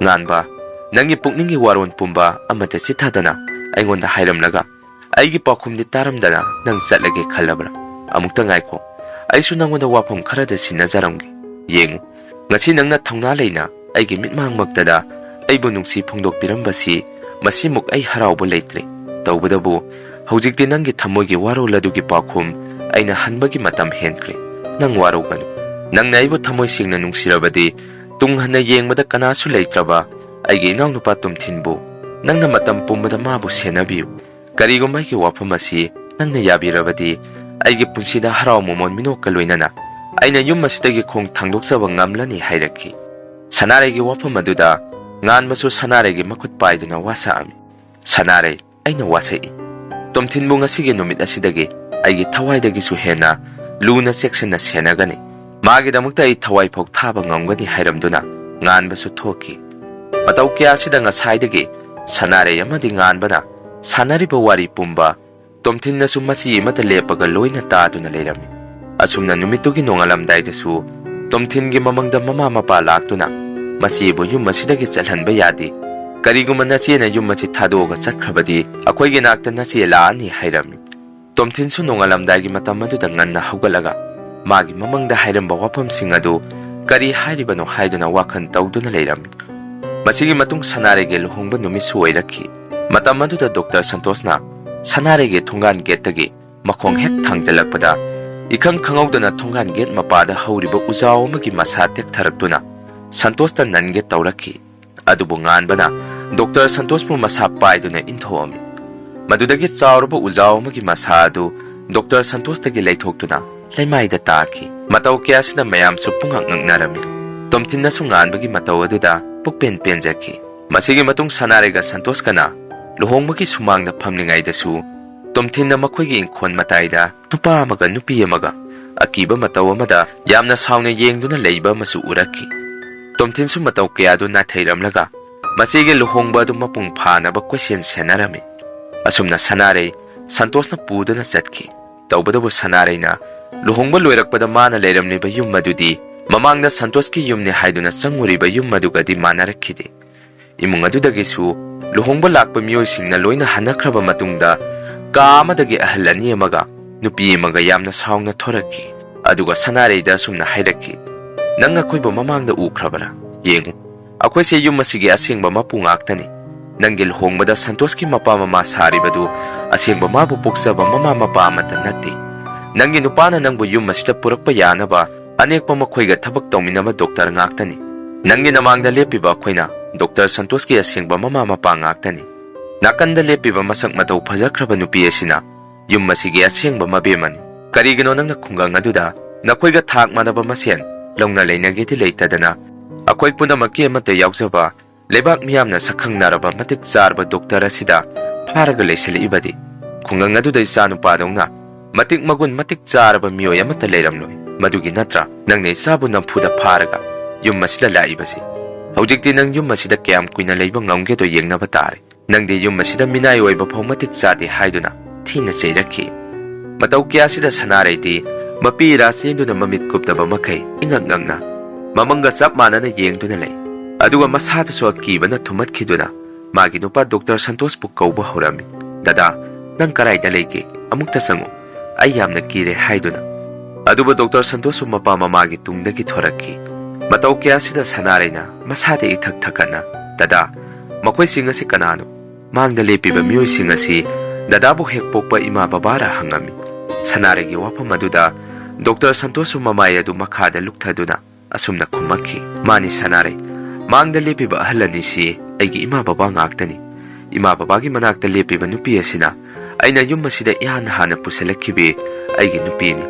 "ꯉꯥꯟꯕ, ꯅꯪꯒꯤ ꯄꯨꯛꯅꯤꯡꯒꯤ ꯋꯥꯔꯣꯜ ꯄꯨꯝꯕ ꯑꯃꯠꯇ ꯆꯤꯊꯗꯅ ꯑꯩꯉꯣꯟꯗ ꯍꯥꯏꯔꯝꯂꯒ ꯑꯩꯒꯤ ꯄꯥꯎꯈꯨꯝꯗꯤ ꯇꯥꯔꯝꯗꯅ ꯅꯪ ꯆꯠꯂꯒꯦ ꯈꯜꯂꯕ꯭ꯔꯥ? ꯑꯃꯨꯛꯇ ꯉꯥꯏꯈꯣ, ꯑꯩꯁꯨ ꯅꯪꯉꯣꯟꯗ ꯋꯥꯐꯝ ꯈꯔꯗ ꯁꯤꯟꯅꯖꯔꯝꯒꯦ꯫ ꯌꯦꯡꯉꯨ, ꯉꯁꯤ ꯅꯪꯅ ꯊꯧꯅꯥ ꯂꯩꯅ ꯑꯩꯒꯤ ꯃꯤꯠꯃꯥꯡꯃꯛꯇꯗ ꯑꯩꯕꯨ ꯅꯨꯡꯁꯤ ꯐꯣꯡꯗꯣꯛꯄꯤꯔꯝꯕꯁꯤ ꯃꯁꯤꯃꯨꯛ ꯑꯩ ꯍꯔꯥꯎꯕ ꯂꯩꯇ꯭ꯔꯦ꯫ ꯇꯧꯕꯇꯕꯨ ꯍꯧꯖꯤꯛꯇꯤ ꯅꯪꯒꯤ ꯊꯃꯣꯏꯒꯤ ꯋꯥꯔꯣꯜ ꯑꯗꯨꯒꯤ ꯄꯥꯎꯈꯨꯝ ꯑꯩꯅ ꯍꯟꯕꯒꯤ ꯃꯇꯝ ꯍꯦꯟꯈ꯭ꯔꯦ꯫ ꯅꯪ ꯋꯥꯔꯧꯒꯅꯨ꯫ ꯅꯪꯅ ꯑꯩꯕꯨ ꯊꯃꯣꯏ ꯁꯦꯡꯅ ꯅꯨꯡꯁꯤꯔꯕꯗꯤ ꯇꯨꯡ ꯍꯟꯅ ꯌꯦꯡꯕꯗ ꯀꯅꯥꯁꯨ ꯂꯩꯇ꯭ꯔꯕ ꯑꯩꯒꯤ ꯏꯅꯥꯎꯅꯨꯄꯥ ꯇꯣꯝꯊꯤꯟꯕꯨ ꯅꯪꯅ ꯃꯇꯝ ꯄꯨꯝꯕꯗ ꯃꯥꯕꯨ ꯁꯦꯟꯅꯕꯤꯌꯨ꯫ ꯀꯔꯤꯒꯨꯝꯕ ꯑꯩꯒꯤ ꯋꯥꯐꯝ ꯑꯁꯤ ꯅꯪꯅ ꯌꯥꯕꯤꯔꯕꯗꯤ ꯑꯩꯒꯤ ꯄꯨꯟꯁꯤꯗ ꯍꯔꯥꯎ ꯃꯃꯣꯟ ꯃꯤꯅꯣꯛꯀ ꯂꯣꯏꯅꯅ ꯑꯩꯅ ꯌꯨꯝ ꯑꯁꯤꯗꯒꯤ ꯈꯣꯡ ꯊꯥꯡꯗꯣꯛꯆꯕ ꯉꯝꯂꯅꯤ" ꯍꯥꯏꯔꯛꯈꯤ꯫ ꯁꯅꯥꯔꯩꯒꯤ ꯋꯥꯐꯝ ꯑꯗꯨꯗ ꯉꯥꯟꯕꯁꯨ ꯁꯅꯥꯔꯩꯒꯤ ꯃꯈꯨꯠ ꯄꯥꯏꯗꯨꯅ ꯋꯥꯁꯛꯑꯝꯃꯤ꯫ "ꯁꯅꯥꯔꯩ, ꯑꯩꯅ ꯋꯥꯁꯛꯏ꯫ ꯇꯣꯝꯊꯤꯟꯕꯨ ꯉꯁꯤꯒꯤ ꯅꯨꯃꯤꯠ ꯑꯁꯤꯗꯒꯤ ꯑꯩꯒꯤ ꯊꯋꯥꯏꯗꯒꯤꯁꯨ ꯍꯦꯟꯅ ꯂꯨꯅ ꯆꯦꯛꯁꯤꯟꯅ ꯁꯦꯟꯅꯒꯅꯤ꯫ ꯃꯥꯒꯤꯗꯃꯛꯇ ꯑꯩ ꯊꯋꯥꯏ ꯐꯥꯎ ꯊꯥꯕ ꯉꯝꯒꯅꯤ" ꯍꯥꯏꯔꯝꯗꯨꯅ ꯉꯥꯟꯕꯁꯨ ꯊꯣꯛꯈꯤ꯫ ꯃꯇꯧ ꯀꯌꯥꯁꯤꯗ ꯉꯁꯥꯏꯗꯒꯤ ꯁꯅꯥꯔꯩ ꯑꯃꯗꯤ ꯉꯥꯟꯕꯅ ꯁꯥꯟꯅꯔꯤꯕ ꯋꯥꯔꯤ ꯄꯨꯝꯕ ꯇꯣꯝꯊꯤꯟꯅꯁꯨ ꯃꯆꯤ ꯑꯃꯠꯇ ꯂꯦꯞꯄꯒ ꯂꯣꯏꯅ ꯇꯥꯗꯨꯅ ꯂꯩꯔꯝꯃꯤ꯫ ꯑꯁꯨꯝꯅ ꯅꯨꯃꯤꯠꯇꯨꯒꯤ ꯅꯣꯡꯉꯥꯜꯂꯝꯗꯥꯏꯗꯁꯨ ꯇꯣꯝꯊꯤꯟꯒꯤ ꯃꯃꯪꯗ ꯃꯃꯥ ꯃꯄꯥ ꯂꯥꯛꯇꯨꯅ, "ꯃꯆꯦꯕꯨ ꯌꯨꯝ ꯑꯁꯤꯗꯒꯤ ꯆꯠꯍꯟꯕ ꯌꯥꯗꯦ꯫ ꯀꯔꯤꯒꯨꯝꯕ ꯅꯆꯦꯅ ꯌꯨꯝ ꯑꯁꯤ ꯊꯥꯗꯣꯛꯑꯒ ꯆꯠꯈ꯭ꯔꯕꯗꯤ ꯑꯩꯈꯣꯏꯒꯤ ꯅꯥꯛꯇ ꯅꯆꯦ ꯂꯥꯛꯑꯅꯤ" ꯍꯥꯏꯔꯝꯃꯤ꯫ ꯇꯣꯝꯊꯤꯟꯁꯨ ꯅꯣꯡꯉꯥꯜꯂꯝꯗꯥꯏꯒꯤ ꯃꯇꯝ ꯑꯗꯨꯗ ꯉꯟꯅ ꯍꯧꯒꯠꯂꯒ ꯃꯥꯒꯤ ꯃꯃꯪꯗ ꯍꯥꯏꯔꯝꯕ ꯋꯥꯐꯝꯁꯤꯡ ꯑꯗꯨ ꯀꯔꯤ ꯍꯥꯏꯔꯤꯕꯅꯣ ꯍꯥꯏꯗꯨꯅ ꯋꯥꯈꯜ ꯇꯧꯗꯨꯅ ꯂꯩꯔꯝꯃꯤ꯫ ꯃꯁꯤꯒꯤ ꯃꯇꯨꯡ ꯁꯅꯥꯔꯩꯒꯤ ꯂꯨꯍꯣꯡꯕ ꯅꯨꯃꯤꯠꯁꯨ ꯑꯣꯏꯔꯛꯈꯤ꯫ ꯃꯇꯝ ꯑꯗꯨꯗ ꯗꯣꯛꯇꯔ ꯁꯟꯇꯣꯁꯅ ꯁꯅꯥꯔꯩꯒꯤ ꯊꯣꯡꯒꯥꯟ ꯒꯦꯠꯇꯒꯤ ꯃꯈꯣꯡ ꯍꯦꯛ ꯊꯥꯡꯖꯜꯂꯛꯄꯗ, ꯏꯈꯪ ꯈꯪꯍꯧꯗꯅ ꯊꯣꯡꯒꯥꯟ ꯒꯦꯠ ꯃꯄꯥꯗ ꯍꯧꯔꯤꯕ ꯎꯖꯥꯎ ꯑꯃꯒꯤ ꯃꯁꯥ ꯇꯦꯛꯊꯔꯛꯇꯨꯅ ꯁꯟꯇꯣꯁꯇ ꯅꯟꯒꯦ ꯇꯧꯔꯛꯈꯤ꯫ ꯑꯗꯨꯕꯨ ꯉꯥꯟꯕꯅ ꯗꯣꯛꯇꯔ ꯁꯟꯇꯣꯁꯄꯨ ꯃꯁꯥ ꯄꯥꯏꯗꯨꯅ ꯏꯟꯊꯣꯛꯑꯝꯃꯤ꯫ ꯃꯗꯨꯗꯒꯤ ꯆꯥꯎꯔꯕ ꯎꯖꯥꯎ ꯑꯃꯒꯤ ꯃꯁꯥ ꯑꯗꯨ ꯗꯣꯛꯇꯔ ꯁꯟꯇꯣꯁꯇꯒꯤ ꯂꯩꯊꯣꯛꯇꯨꯅ ꯂꯩꯃꯥꯏꯗ ꯇꯥꯈꯤ꯫ ꯃꯇꯧ ꯀꯌꯥꯁꯤꯗ ꯃꯌꯥꯝꯁꯨ ꯄꯨꯡꯉꯛ ꯉꯛꯅꯔꯝꯃꯤ꯫ ꯇꯣꯝꯊꯤꯟꯅꯁꯨ ꯉꯥꯟꯕꯒꯤ ꯃꯇꯧ ꯑꯗꯨꯗ ꯄꯨꯛꯄꯦꯟ ꯄꯦꯟꯖꯈꯤ꯫ ꯃꯁꯤꯒꯤ ꯃꯇꯨꯡ ꯁꯅꯥꯔꯩꯒ ꯁꯟꯇꯣꯁꯀꯅ ꯂꯨꯍꯣꯡꯕꯒꯤ ꯁꯨꯃꯥꯡꯗ ꯐꯝꯂꯤꯉꯩꯗꯁꯨ ꯇꯣꯝꯊꯤꯟꯅ ꯃꯈꯣꯏꯒꯤ ꯏꯪꯈꯣꯜ ꯃꯇꯥꯏꯗ ꯅꯨꯄꯥ ꯑꯃꯒ ꯅꯨꯄꯤ ꯑꯃꯒ ꯑꯀꯤꯕ ꯃꯇꯧ ꯑꯃꯗ ꯌꯥꯝꯅ ꯁꯥꯎꯅ ꯌꯦꯡꯗꯨꯅ ꯂꯩꯕ ꯑꯃꯁꯨ ꯎꯔꯛꯈꯤ꯫ ꯇꯣꯝꯊꯤꯟꯁꯨ ꯃꯇꯧ ꯀꯌꯥꯗꯨ ꯅꯥꯊꯩꯔꯝꯂꯒ ꯃꯆꯦꯒꯤ ꯂꯨꯍꯣꯡꯕ ꯑꯗꯨ ꯃꯄꯨꯡ ꯐꯥꯅꯕ ꯀꯣꯏꯁꯦꯟ ꯁꯦꯟꯅꯔꯝꯃꯤ꯫ ꯑꯁꯨꯝꯅ ꯁꯅꯥꯔꯩ ꯁꯟꯇꯣꯁꯅ ꯄꯨꯗꯨꯅ ꯆꯠꯈꯤ꯫ ꯇꯧꯕꯇꯕꯨ ꯁꯅꯥꯔꯩꯅ ꯂꯨꯍꯣꯡꯕ ꯂꯣꯏꯔꯛꯄꯗ ꯃꯥꯅ ꯂꯩꯔꯝꯂꯤꯕ ꯌꯨꯝ ꯑꯗꯨꯗꯤ ꯃꯃꯥꯡꯗ ꯁꯟꯇꯣꯁꯀꯤ ꯌꯨꯝꯅꯤ ꯍꯥꯏꯗꯨꯅ ꯆꯪꯉꯨꯔꯤꯕ ꯌꯨꯝ ꯑꯗꯨꯒꯗꯤ ꯃꯥꯟꯅꯔꯛꯈꯤꯗꯦ꯫ ꯏꯃꯨꯡ ꯑꯗꯨꯗꯒꯤꯁꯨ ꯂꯨꯍꯣꯡꯕ ꯂꯥꯛꯄ ꯃꯤꯑꯣꯏꯁꯤꯡꯅ ꯂꯣꯏꯅ ꯍꯟꯅꯈ꯭ꯔꯕ ꯃꯇꯨꯡꯗ, ꯀꯥ ꯑꯃꯗꯒꯤ ꯑꯍꯜ ꯑꯅꯤ ꯑꯃꯒ ꯅꯨꯄꯤ ꯑꯃꯒ ꯌꯥꯝꯅ ꯁꯥꯎꯅ ꯊꯣꯔꯛꯈꯤ꯫ ꯑꯗꯨꯒ ꯁꯅꯥꯔꯩꯗ ꯑꯁꯨꯝꯅ ꯍꯥꯏꯔꯛꯈꯤ, "ꯅꯪ ꯑꯩꯈꯣꯏꯕꯨ ꯃꯃꯥꯡꯗ ꯎꯈ꯭ꯔꯕꯔꯥ? ꯌꯦꯡꯉꯨ, ꯑꯩꯈꯣꯏꯁꯦ ꯌꯨꯝ ꯑꯁꯤꯒꯤ ꯑꯁꯦꯡꯕ ꯃꯄꯨ ꯉꯥꯛꯇꯅꯤ꯫ ꯅꯪꯒꯤ ꯂꯨꯍꯣꯡꯕꯗ ꯁꯟꯇꯣꯁꯀꯤ ꯃꯄꯥ ꯃꯃꯥ ꯁꯥꯔꯤꯕꯗꯨ ꯑꯁꯦꯡꯕ ꯃꯥꯕꯨ ꯄꯣꯛꯆꯕ ꯃꯃꯥ ꯃꯄꯥ ꯑꯃꯠꯇ ꯅꯠꯇꯦ꯫ ꯅꯪꯒꯤ ꯅꯨꯄꯥꯅ ꯅꯪꯕꯨ ꯌꯨꯝ ꯑꯁꯤꯗ ꯄꯨꯔꯛꯄ ꯌꯥꯅꯕ ꯑꯅꯦꯛꯄ ꯃꯈꯣꯏꯒ ꯊꯕꯛ ꯇꯧꯃꯤꯟꯅꯕ ꯗꯣꯛꯇꯔ ꯉꯥꯛꯇꯅꯤ꯫ ꯅꯪꯒꯤ ꯅꯃꯥꯡꯗ ꯂꯦꯞꯄꯤꯕ ꯑꯩꯈꯣꯏꯅ ꯗꯣꯛꯇꯔ ꯁꯟꯇꯣꯁꯀꯤ ꯑꯁꯦꯡꯕ ꯃꯃꯥ ꯃꯄꯥ ꯉꯥꯛꯇꯅꯤ꯫ ꯅꯥꯀꯟꯗ ꯂꯦꯞꯄꯤꯕ ꯃꯁꯛ ꯃꯇꯧ ꯐꯖꯈ꯭ꯔꯕ ꯅꯨꯄꯤ ꯑꯁꯤꯅ ꯌꯨꯝ ꯑꯁꯤꯒꯤ ꯑꯁꯦꯡꯕ ꯃꯕꯦꯝꯃꯅꯤ꯫ ꯀꯔꯤꯒꯤꯅꯣ ꯅꯪꯅ ꯈꯨꯡꯒꯪ ꯑꯗꯨꯗ ꯅꯈꯣꯏꯒ ꯊꯥꯛ ꯃꯥꯟꯅꯕ ꯃꯁꯦꯟ ꯂꯧꯅ ꯂꯩꯅꯒꯦꯗꯤ ꯂꯩꯇꯗꯅ, ꯑꯩꯈꯣꯏ ꯄꯨꯝꯅꯃꯛꯀꯤ ꯑꯃꯠꯇ ꯌꯥꯎꯖꯕ, ꯂꯩꯕꯥꯛ ꯃꯤꯌꯥꯝꯅ ꯁꯛꯈꯪꯅꯔꯕ ꯃꯇꯤꯛ ꯆꯥꯔꯕ ꯗꯣꯛꯇꯔ ꯑꯁꯤꯗ ꯐꯥꯔꯒ ꯂꯩꯁꯤꯜꯂꯛꯏꯕꯗꯤ? ꯈꯨꯡꯒꯪ ꯑꯗꯨꯗ ꯏꯆꯥꯅꯨꯄꯥꯗꯧꯅ ꯃꯇꯤꯛ ꯃꯒꯨꯟ ꯃꯇꯤꯛ ꯆꯥꯔꯕ ꯃꯤꯑꯣꯏ ꯑꯃꯠꯇ ꯂꯩꯔꯝꯂꯣꯏ꯫ ꯃꯗꯨꯒꯤ ꯅꯠꯇ꯭ꯔꯥ ꯅꯪꯅ ꯏꯆꯥꯕꯨ ꯅꯝꯐꯨꯗ ꯐꯥꯔꯒ ꯌꯨꯝ ꯑꯁꯤꯗ ꯂꯥꯛꯏꯕꯁꯤ? ꯍꯧꯖꯤꯛꯇꯤ ꯅꯪ ꯌꯨꯝ ꯑꯁꯤꯗ ꯀꯌꯥꯝ ꯀꯨꯏꯅ ꯂꯩꯕ ꯉꯝꯒꯦꯗꯣ ꯌꯦꯡꯅꯕ ꯇꯥꯔꯦ꯫ ꯅꯪꯗꯤ ꯌꯨꯝ ꯑꯁꯤꯗ ꯃꯤꯅꯥꯏ ꯑꯣꯏꯕ ꯐꯥꯎ ꯃꯇꯤꯛ ꯆꯥꯗꯦ ꯍꯥꯏꯗꯨꯅ ꯊꯤꯅ ꯆꯩꯔꯛꯈꯤ꯫ ꯃꯇꯧ ꯀꯌꯥꯁꯤꯗ ꯁꯅꯥꯔꯩꯗꯤ ꯃꯄꯤ ꯏꯔꯥ ꯆꯦꯟꯗꯨꯅ ꯃꯃꯤꯠ ꯀꯨꯞꯇꯕ ꯃꯈꯩ ꯏꯉꯛ ꯉꯛꯅ ꯃꯃꯪꯒ ꯆꯞ ꯃꯥꯟꯅꯅ ꯌꯦꯡꯗꯨꯅ ꯂꯩ꯫ ꯑꯗꯨꯒ ꯃꯁꯥꯗꯁꯨ ꯑꯀꯤꯕꯅ ꯊꯨꯝꯍꯠꯈꯤꯗꯨꯅ ꯃꯥꯒꯤ ꯅꯨꯄꯥ ꯗꯣꯛꯇꯔ ꯁꯟꯇꯣꯁꯄꯨ ꯀꯧꯕ ꯍꯧꯔꯝꯃꯤ꯫ "ꯗꯗꯥ, ꯅꯪ ꯀꯔꯥꯏꯗ ꯂꯩꯒꯦ? ꯑꯃꯨꯛꯇ ꯆꯪꯉꯨ꯫ ꯑꯩ ꯌꯥꯝꯅ ꯀꯤꯔꯦ" ꯍꯥꯏꯗꯨꯅ꯫ ꯑꯗꯨꯕꯨ ꯗꯣꯛꯇꯔ ꯁꯟꯇꯣꯁꯁꯨ ꯃꯄꯥ ꯃꯃꯥꯒꯤ ꯇꯨꯡꯗꯒꯤ ꯊꯣꯔꯛꯈꯤ꯫ ꯃꯇꯧ ꯀꯌꯥꯁꯤꯗ ꯁꯅꯥꯔꯩꯅ ꯃꯁꯥꯗ ꯏꯊꯛ ꯊꯛꯀꯠꯅ, "ꯗꯗꯥ, ꯃꯈꯣꯏꯁꯤꯡ ꯑꯁꯤ ꯀꯅꯥꯅꯣ? ꯃꯥꯡꯗ ꯂꯦꯞꯄꯤꯕ ꯃꯤꯑꯣꯏꯁꯤꯡ ꯑꯁꯤ ꯗꯗꯥꯕꯨ ꯍꯦꯛ ꯄꯣꯛꯄ ꯏꯃꯥ ꯕꯕꯥꯔ?" ꯍꯪꯉꯝꯃꯤ꯫ ꯁꯅꯥꯔꯩꯒꯤ ꯋꯥꯐꯝ ꯑꯗꯨꯗ ꯗꯣꯛꯇꯔ ꯁꯟꯇꯣꯁꯁꯨ ꯃꯃꯥꯏ ꯑꯗꯨ ꯃꯈꯥꯗ ꯂꯨꯞꯊꯗꯨꯅ ꯑꯁꯨꯝꯅ ꯈꯨꯝꯃꯛꯈꯤ, "ꯃꯥꯅꯤ ꯁꯅꯥꯔꯩ, ꯃꯥꯡꯗ ꯂꯦꯞꯄꯤꯕ ꯑꯍꯜ ꯑꯅꯤꯁꯤ ꯑꯩꯒꯤ ꯏꯃꯥ ꯕꯕꯥ ꯉꯥꯛꯇꯅꯤ꯫ ꯏꯃꯥ ꯕꯕꯥꯒꯤ ꯃꯅꯥꯛꯇ ꯂꯦꯞꯄꯤꯕ ꯅꯨꯄꯤ ꯑꯁꯤꯅ ꯑꯩꯅ ꯌꯨꯝ ꯑꯁꯤꯗ ꯏꯍꯥꯟ ꯍꯥꯟꯅ ꯄꯨꯁꯤꯜꯂꯛꯈꯤꯕꯤ ꯑꯩꯒꯤ ꯅꯨꯄꯤꯅꯤ꯫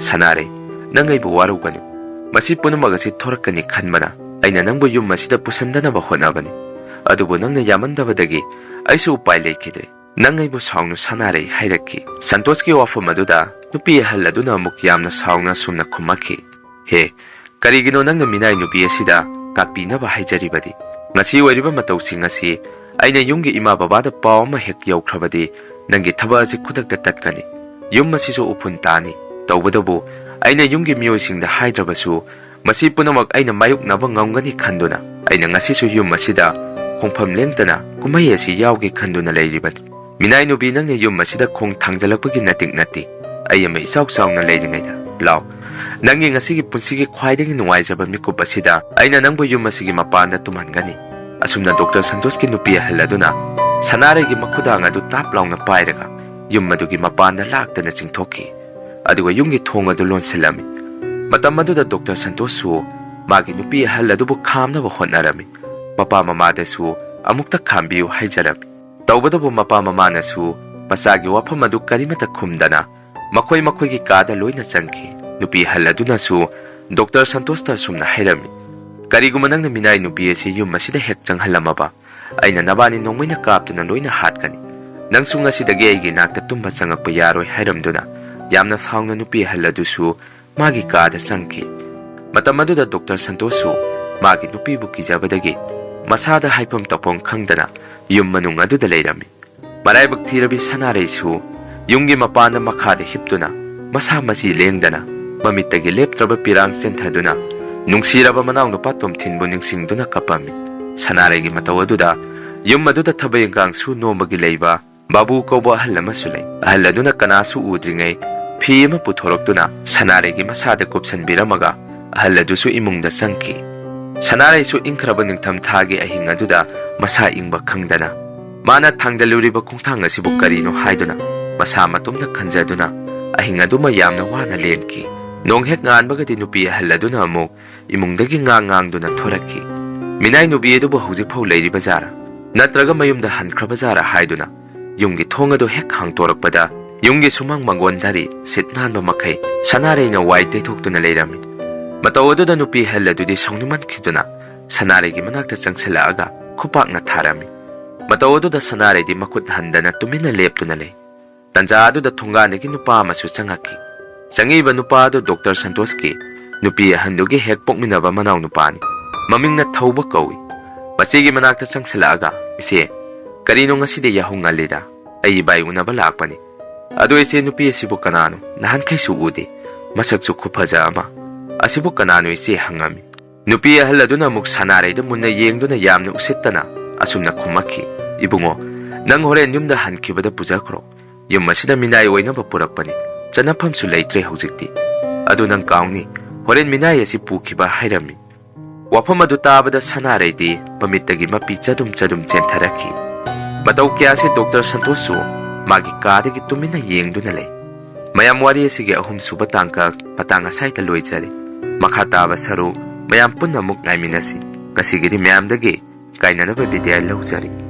ꯁꯅꯥꯔꯩ, ꯅꯪ ꯑꯩꯕꯨ ꯋꯥꯔꯧꯒꯅꯨ꯫ ꯃꯁꯤ ꯄꯨꯝꯅꯃꯛ ꯑꯁꯤ ꯊꯣꯔꯛꯀꯅꯤ ꯈꯟꯕꯅ ꯑꯩꯅ ꯅꯪꯕꯨ ꯌꯨꯝ ꯑꯁꯤꯗ ꯄꯨꯁꯤꯟꯗꯅꯕ ꯍꯣꯠꯅꯕꯅꯤ꯫ ꯑꯗꯨꯕꯨ ꯅꯪꯅ ꯌꯥꯃꯟꯗꯕꯗꯒꯤ ꯑꯩꯁꯨ ꯎꯄꯥꯏ ꯂꯩꯈꯤꯗ꯭ꯔꯦ꯫ ꯅꯪ ꯑꯩꯕꯨ ꯁꯥꯎꯅꯨ ꯁꯅꯥꯔꯩ" ꯍꯥꯏꯔꯛꯈꯤ꯫ ꯁꯟꯇꯣꯁꯀꯤ ꯋꯥꯐꯝ ꯑꯗꯨꯗ ꯅꯨꯄꯤ ꯑꯍꯜ ꯑꯗꯨꯅ ꯑꯃꯨꯛ ꯌꯥꯝꯅ ꯁꯥꯎꯅ ꯑꯁꯨꯝꯅ ꯈꯨꯝꯃꯛꯈꯤ, "ꯍꯦ, ꯀꯔꯤꯒꯤꯅꯣ ꯅꯪꯅ ꯃꯤꯅꯥꯏ ꯅꯨꯄꯤ ꯑꯁꯤꯗ ꯇꯥꯛꯄꯤꯅꯕ ꯍꯥꯏꯖꯔꯤꯕꯗꯤ? ꯉꯁꯤ ꯑꯣꯏꯔꯤꯕ ꯃꯇꯧꯁꯤꯡ ꯑꯁꯤ ꯑꯩꯅ ꯌꯨꯝꯒꯤ ꯏꯃꯥ ꯕꯕꯥꯗ ꯄꯥꯎ ꯑꯃ ꯍꯦꯛ ꯌꯧꯈ꯭ꯔꯕꯗꯤ ꯅꯪꯒꯤ ꯊꯕꯛ ꯑꯁꯤ ꯈꯨꯗꯛꯇ ꯇꯠꯀꯅꯤ꯫ ꯌꯨꯝ ꯑꯁꯤꯁꯨ ꯎꯐꯨꯟ ꯇꯥꯅꯤ꯫ ꯇꯧꯕꯇꯕꯨ ꯑꯩꯅ ꯌꯨꯝꯒꯤ ꯃꯤꯑꯣꯏꯁꯤꯡꯗ ꯍꯥꯏꯗ꯭ꯔꯕꯁꯨ ꯃꯁꯤ ꯄꯨꯝꯅꯃꯛ ꯑꯩꯅ ꯃꯥꯌꯣꯛꯅꯕ ꯉꯝꯒꯅꯤ ꯈꯟꯗꯨꯅ ꯑꯩꯅ ꯉꯁꯤꯁꯨ ꯌꯨꯝ ꯑꯁꯤꯗ ꯈꯣꯡꯐꯝ ꯂꯦꯡꯗꯅ ꯀꯨꯝꯍꯩ ꯑꯁꯤ ꯌꯥꯎꯒꯦ ꯈꯟꯗꯨꯅ ꯂꯩꯔꯤꯕꯅꯤ꯫ ꯃꯤꯅꯥꯏ ꯅꯨꯄꯤ, ꯅꯪꯅ ꯌꯨꯝ ꯑꯁꯤꯗ ꯈꯣꯡ ꯊꯥꯡꯖꯤꯜꯂꯛꯄꯒꯤ ꯅꯇꯤꯛ ꯅꯠꯇꯦ꯫ ꯑꯩ ꯑꯃ ꯏꯆꯥꯎ ꯆꯥꯎꯅ ꯂꯩꯔꯤꯉꯩꯗ ꯂꯥꯎ꯫ ꯅꯪꯒꯤ ꯉꯁꯤꯒꯤ ꯄꯨꯟꯁꯤꯒꯤ ꯈ꯭ꯋꯥꯏꯗꯒꯤ ꯅꯨꯡꯉꯥꯏꯖꯕ ꯃꯤꯀꯨꯞ ꯑꯁꯤꯗ ꯑꯩꯅ ꯅꯪꯕꯨ ꯌꯨꯝ ꯑꯁꯤꯒꯤ ꯃꯄꯥꯟꯗ ꯇꯨꯝꯍꯟꯒꯅꯤ꯫" ꯑꯁꯨꯝꯅ ꯗꯣꯛꯇꯔ ꯁꯟꯇꯣꯁꯀꯤ ꯅꯨꯄꯤ ꯑꯍꯜ ꯑꯗꯨꯅ ꯁꯅꯥꯔꯩꯒꯤ ꯃꯈꯨꯗꯥꯡ ꯑꯗꯨ ꯇꯥꯞ ꯂꯥꯎꯅ ꯄꯥꯏꯔꯒ ꯌꯨꯝ ꯑꯗꯨꯒꯤ ꯃꯄꯥꯟꯗ ꯂꯥꯛꯇꯅ ꯆꯤꯡꯊꯣꯛꯈꯤ꯫ ꯑꯗꯨꯒ ꯌꯨꯝꯒꯤ ꯊꯣꯡ ꯑꯗꯨ ꯂꯣꯟꯁꯤꯜꯂꯝꯃꯤ꯫ ꯃꯇꯝ ꯑꯗꯨꯗ ꯗꯣꯛꯇꯔ ꯁꯟꯇꯣꯁꯁꯨ ꯃꯥꯒꯤ ꯅꯨꯄꯤ ꯑꯍꯜ ꯑꯗꯨꯕꯨ ꯈꯥꯝꯅꯕ ꯍꯣꯠꯅꯔꯝꯃꯤ꯫ ꯃꯄꯥ ꯃꯃꯥꯗꯁꯨ ꯑꯃꯨꯛꯇ ꯈꯥꯝꯕꯤꯌꯨ ꯍꯥꯏꯖꯔꯝꯃꯤ꯫ ꯇꯧꯕꯇꯕꯨ ꯃꯄꯥ ꯃꯃꯥꯅꯁꯨ ꯃꯆꯥꯒꯤ ꯋꯥꯐꯝ ꯑꯗꯨ ꯀꯔꯤꯃꯠꯇ ꯈꯨꯝꯗꯅ ꯃꯈꯣꯏ ꯃꯈꯣꯏꯒꯤ ꯀꯥꯗ ꯂꯣꯏꯅ ꯆꯪꯈꯤ꯫ ꯅꯨꯄꯤ ꯑꯍꯜ ꯑꯗꯨꯅꯁꯨ ꯗꯣꯛꯇꯔ ꯁꯟꯇꯣꯁꯇ ꯑꯁꯨꯝꯅ ꯍꯥꯏꯔꯝꯃꯤ, "ꯀꯔꯤꯒꯨꯝꯕ ꯅꯪꯅ ꯃꯤꯅꯥꯏ ꯅꯨꯄꯤ ꯑꯁꯤ ꯌꯨꯝ ꯑꯁꯤꯗ ꯍꯦꯛ ꯆꯪꯍꯜꯂꯝꯃꯕ, ꯑꯩꯅ ꯅꯕꯥꯅꯤ ꯅꯣꯡꯃꯩꯅ ꯀꯥꯞꯇꯨꯅ ꯂꯣꯏꯅ ꯍꯥꯠꯀꯅꯤ꯫ ꯅꯪꯁꯨ ꯉꯁꯤꯗꯒꯤ ꯑꯩꯒꯤ ꯏꯅꯥꯛꯇ ꯇꯨꯝꯕ ꯆꯪꯉꯛꯄ ꯌꯥꯔꯣꯏ" ꯍꯥꯏꯔꯝꯗꯨꯅ ꯌꯥꯝꯅ ꯁꯥꯎꯅ ꯅꯨꯄꯤ ꯑꯍꯜ ꯑꯗꯨꯁꯨ ꯃꯥꯒꯤ ꯀꯥꯗ ꯆꯪꯈꯤ꯫ ꯃꯇꯝ ꯑꯗꯨꯗ ꯗꯣꯛꯇꯔ ꯁꯟꯇꯣꯁꯁꯨ ꯃꯥꯒꯤ ꯅꯨꯄꯤꯕꯨ ꯀꯤꯖꯕꯗꯒꯤ ꯃꯁꯥꯗ ꯍꯥꯏꯐꯝ ꯇꯧꯐꯝ ꯈꯪꯗꯅ ꯌꯨꯝ ꯃꯅꯨꯡ ꯑꯗꯨꯗ ꯂꯩꯔꯝꯃꯤ꯫ ꯃꯔꯥꯏꯕꯛ ꯊꯤꯔꯕꯤ ꯁꯅꯥꯔꯩꯁꯨ ꯌꯨꯝꯒꯤ ꯃꯄꯥꯟꯗ ꯃꯈꯥꯗ ꯍꯤꯞꯇꯨꯅ ꯃꯁꯥ ꯃꯆꯤ ꯂꯦꯡꯗꯅ ꯃꯃꯤꯠꯇꯒꯤ ꯂꯦꯞꯇ꯭ꯔꯕ ꯄꯤꯔꯥꯡ ꯆꯦꯟꯊꯗꯨꯅ ꯅꯨꯡꯁꯤꯔꯕ ꯃꯅꯥꯎꯅꯨꯄꯥ ꯇꯣꯝꯊꯤꯟꯕꯨ ꯅꯤꯡꯁꯤꯡꯗꯨꯅ ꯀꯞꯄꯝꯃꯤ꯫ ꯁꯅꯥꯔꯩꯒꯤ ꯃꯇꯧ ꯑꯗꯨꯗ ꯌꯨꯝ ꯑꯗꯨꯗ ꯊꯕꯛ ꯏꯟꯈꯥꯡ ꯁꯨ ꯅꯣꯝꯕꯒꯤ ꯂꯩꯕ ꯕꯥꯕꯨ ꯀꯧꯕ ꯑꯍꯜ ꯑꯃꯁꯨ ꯂꯩ꯫ ꯑꯍꯜ ꯑꯗꯨꯅ ꯀꯅꯥꯁꯨ ꯎꯗ꯭ꯔꯤꯉꯩ ꯐꯤ ꯑꯃ ꯄꯨꯊꯣꯔꯛꯇꯨꯅ ꯁꯅꯥꯔꯩꯒꯤ ꯃꯁꯥꯗ ꯀꯨꯞꯁꯟꯕꯤꯔꯝꯃꯒ ꯑꯍꯜ ꯑꯗꯨꯁꯨ ꯏꯃꯨꯡꯗ ꯆꯪꯈꯤ꯫ ꯁꯅꯥꯔꯩꯁꯨ ꯏꯪꯈ꯭ꯔꯕ ꯅꯤꯡꯊꯝ ꯊꯥꯒꯤ ꯑꯍꯤꯡ ꯑꯗꯨꯗ ꯃꯁꯥ ꯏꯪꯕ ꯈꯪꯗꯅ ꯃꯥꯅ ꯊꯥꯡꯗꯜꯂꯨꯔꯤꯕ ꯈꯣꯡꯊꯥꯡ ꯑꯁꯤꯕꯨ ꯀꯔꯤꯅꯣ ꯍꯥꯏꯗꯨꯅ ꯃꯁꯥ ꯃꯇꯣꯝꯇ ꯈꯟꯖꯗꯨꯅ ꯑꯍꯤꯡ ꯑꯗꯨꯃ ꯌꯥꯝꯅ ꯋꯥꯅ ꯂꯦꯟꯈꯤ꯫ ꯅꯣꯡ ꯍꯦꯛ ꯉꯥꯟꯕꯒꯗꯤ ꯅꯨꯄꯤ ꯑꯍꯜ ꯑꯗꯨꯅ ꯑꯃꯨꯛ ꯏꯃꯨꯡꯗꯒꯤ ꯉꯥꯡ ꯉꯥꯡꯗꯨꯅ ꯊꯣꯔꯛꯈꯤ꯫ ꯃꯤꯅꯥꯏ ꯅꯨꯄꯤ ꯑꯗꯨꯕꯨ ꯍꯧꯖꯤꯛꯐꯥꯎ ꯂꯩꯔꯤꯕ ꯖꯥꯔꯥ ꯅꯠꯇ꯭ꯔꯒ ꯃꯌꯨꯝꯗ ꯍꯟꯈ꯭ꯔꯕ ꯖꯥꯔꯥ ꯍꯥꯏꯗꯨꯅ ꯌꯨꯝꯒꯤ ꯊꯣꯡ ꯑꯗꯨ ꯍꯦꯛ ꯍꯥꯡꯇꯣꯔꯛꯄꯗ ꯌꯨꯝꯒꯤ ꯁꯨꯃꯥꯡ ꯃꯪꯒꯣꯟ ꯙꯔꯤ ꯁꯤꯠ ꯅꯥꯟꯕ ꯃꯈꯩ ꯁꯅꯥꯔꯩꯅ ꯋꯥꯏ ꯇꯩꯊꯣꯛꯇꯨꯅ ꯂꯩꯔꯝꯃꯤ꯫ ꯃꯇꯧ ꯑꯗꯨꯗ ꯅꯨꯄꯤ ꯑꯍꯜ ꯑꯗꯨꯗꯤ ꯁꯥꯎꯅꯤꯡꯃꯟꯈꯤꯗꯨꯅ ꯁꯅꯥꯔꯩꯒꯤ ꯃꯅꯥꯛꯇ ꯆꯪꯁꯤꯜꯂꯛꯑꯒ ꯈꯨꯄꯥꯛꯅ ꯊꯥꯔꯝꯃꯤ꯫ ꯃꯇꯧ ꯑꯗꯨꯗ ꯁꯅꯥꯔꯩꯗꯤ ꯃꯈꯨꯠ ꯍꯟꯗꯅ ꯇꯨꯃꯤꯟꯅ ꯂꯦꯞꯇꯨꯅ ꯂꯩ꯫ ꯇꯟꯖꯥ ꯑꯗꯨꯗ ꯊꯣꯡꯒꯥꯟꯗꯒꯤ ꯅꯨꯄꯥ ꯑꯃꯁꯨ ꯆꯪꯉꯛꯈꯤ꯫ ꯆꯪꯉꯛꯏꯕ ꯅꯨꯄꯥ ꯑꯗꯨ ꯗꯣꯛꯇꯔ ꯁꯟꯇꯣꯁꯀꯤ ꯅꯨꯄꯤ ꯑꯍꯟꯗꯨꯒꯤ ꯍꯦꯛ ꯄꯣꯛꯃꯤꯟꯅꯕ ꯃꯅꯥꯎ ꯅꯨꯄꯥꯅꯤ꯫ ꯃꯃꯤꯡꯅ ꯊꯧꯕ ꯀꯧꯏ꯫ ꯃꯆꯦꯒꯤ ꯃꯅꯥꯛꯇ ꯆꯪꯁꯤꯜꯂꯛꯑꯒ, "ꯏꯆꯦ, ꯀꯔꯤꯅꯣ ꯉꯁꯤꯗꯤ ꯌꯥꯍꯧ ꯉꯜꯂꯤꯗ? ꯑꯩ ꯏꯕꯥꯏ ꯎꯅꯕ ꯂꯥꯛꯄꯅꯤ꯫ ꯑꯗꯣ ꯏꯆꯦ, ꯅꯨꯄꯤ ꯑꯁꯤꯕꯨ ꯀꯅꯥꯅꯣ? ꯅꯍꯥꯟꯈꯩꯁꯨ ꯎꯗꯦ꯫ ꯃꯁꯛꯁꯨ ꯈꯨꯐꯖ ꯑꯃ꯫ ꯑꯁꯤꯕꯨ ꯀꯅꯥꯅꯣ ꯏꯆꯦ?" ꯍꯪꯉꯝꯃꯤ꯫ ꯅꯨꯄꯤ ꯑꯍꯜ ꯑꯗꯨꯅ ꯑꯃꯨꯛ ꯁꯅꯥꯔꯩꯗ ꯃꯨꯟꯅ ꯌꯦꯡꯗꯨꯅ ꯌꯥꯝꯅ ꯎꯁꯤꯠꯇꯅ ꯑꯁꯨꯝꯅ ꯈꯨꯝꯃꯛꯈꯤ, "ꯏꯕꯨꯡꯉꯣ, ꯅꯪ ꯍꯣꯔꯦꯟ ꯌꯨꯝꯗ ꯍꯟꯈꯤꯕꯗ ꯄꯨꯖꯈ꯭ꯔꯣ꯫ ꯌꯨꯝ ꯑꯁꯤꯗ ꯃꯤꯅꯥꯏ ꯑꯣꯏꯅꯕ ꯄꯨꯔꯛꯄꯅꯤ꯫ ꯆꯠꯅꯐꯝꯁꯨ ꯂꯩꯇ꯭ꯔꯦ ꯍꯧꯖꯤꯛꯇꯤ꯫ ꯑꯗꯨ ꯅꯪ ꯀꯥꯎꯅꯤ, ꯍꯣꯔꯦꯟ ꯃꯤꯅꯥꯏ ꯑꯁꯤ ꯄꯨꯈꯤꯕ" ꯍꯥꯏꯔꯝꯃꯤ꯫ ꯋꯥꯐꯝ ꯑꯗꯨ ꯇꯥꯕꯗ ꯁꯅꯥꯔꯩꯗꯤ ꯃꯃꯤꯠꯇꯒꯤ ꯃꯄꯤ ꯆꯗꯨꯝ ꯆꯗꯨꯝ ꯆꯦꯟꯊꯔꯛꯈꯤ꯫ ꯃꯇꯧ ꯀꯌꯥꯁꯤ ꯗꯣꯛꯇꯔ ꯁꯟꯇꯣꯁꯁꯨ ꯃꯥꯒꯤ ꯀꯥꯗꯒꯤ ꯇꯨꯃꯤꯟꯅ ꯌꯦꯡꯗꯨꯅ ꯂꯩ꯫ ꯃꯌꯥꯝ, ꯋꯥꯔꯤ ꯑꯁꯤꯒꯤ ꯑꯍꯨꯝꯁꯨꯕ ꯇꯥꯡꯀꯛ ꯃꯇꯥꯡ ꯑꯁꯥꯏꯗ ꯂꯣꯏꯖꯔꯦ꯫ ꯃꯈꯥ ꯇꯥꯕ ꯁꯔꯨꯛ ꯃꯌꯥꯝ ꯄꯨꯟꯅ ꯑꯃꯨꯛ ꯉꯥꯏꯃꯤꯟꯅꯁꯤ꯫ ꯉꯁꯤꯒꯤꯗꯤ ꯃꯌꯥꯝꯗꯒꯤ ꯀꯥꯏꯅꯅꯕ ꯕꯤꯗꯥꯏ ꯂꯧꯖꯔꯤ꯫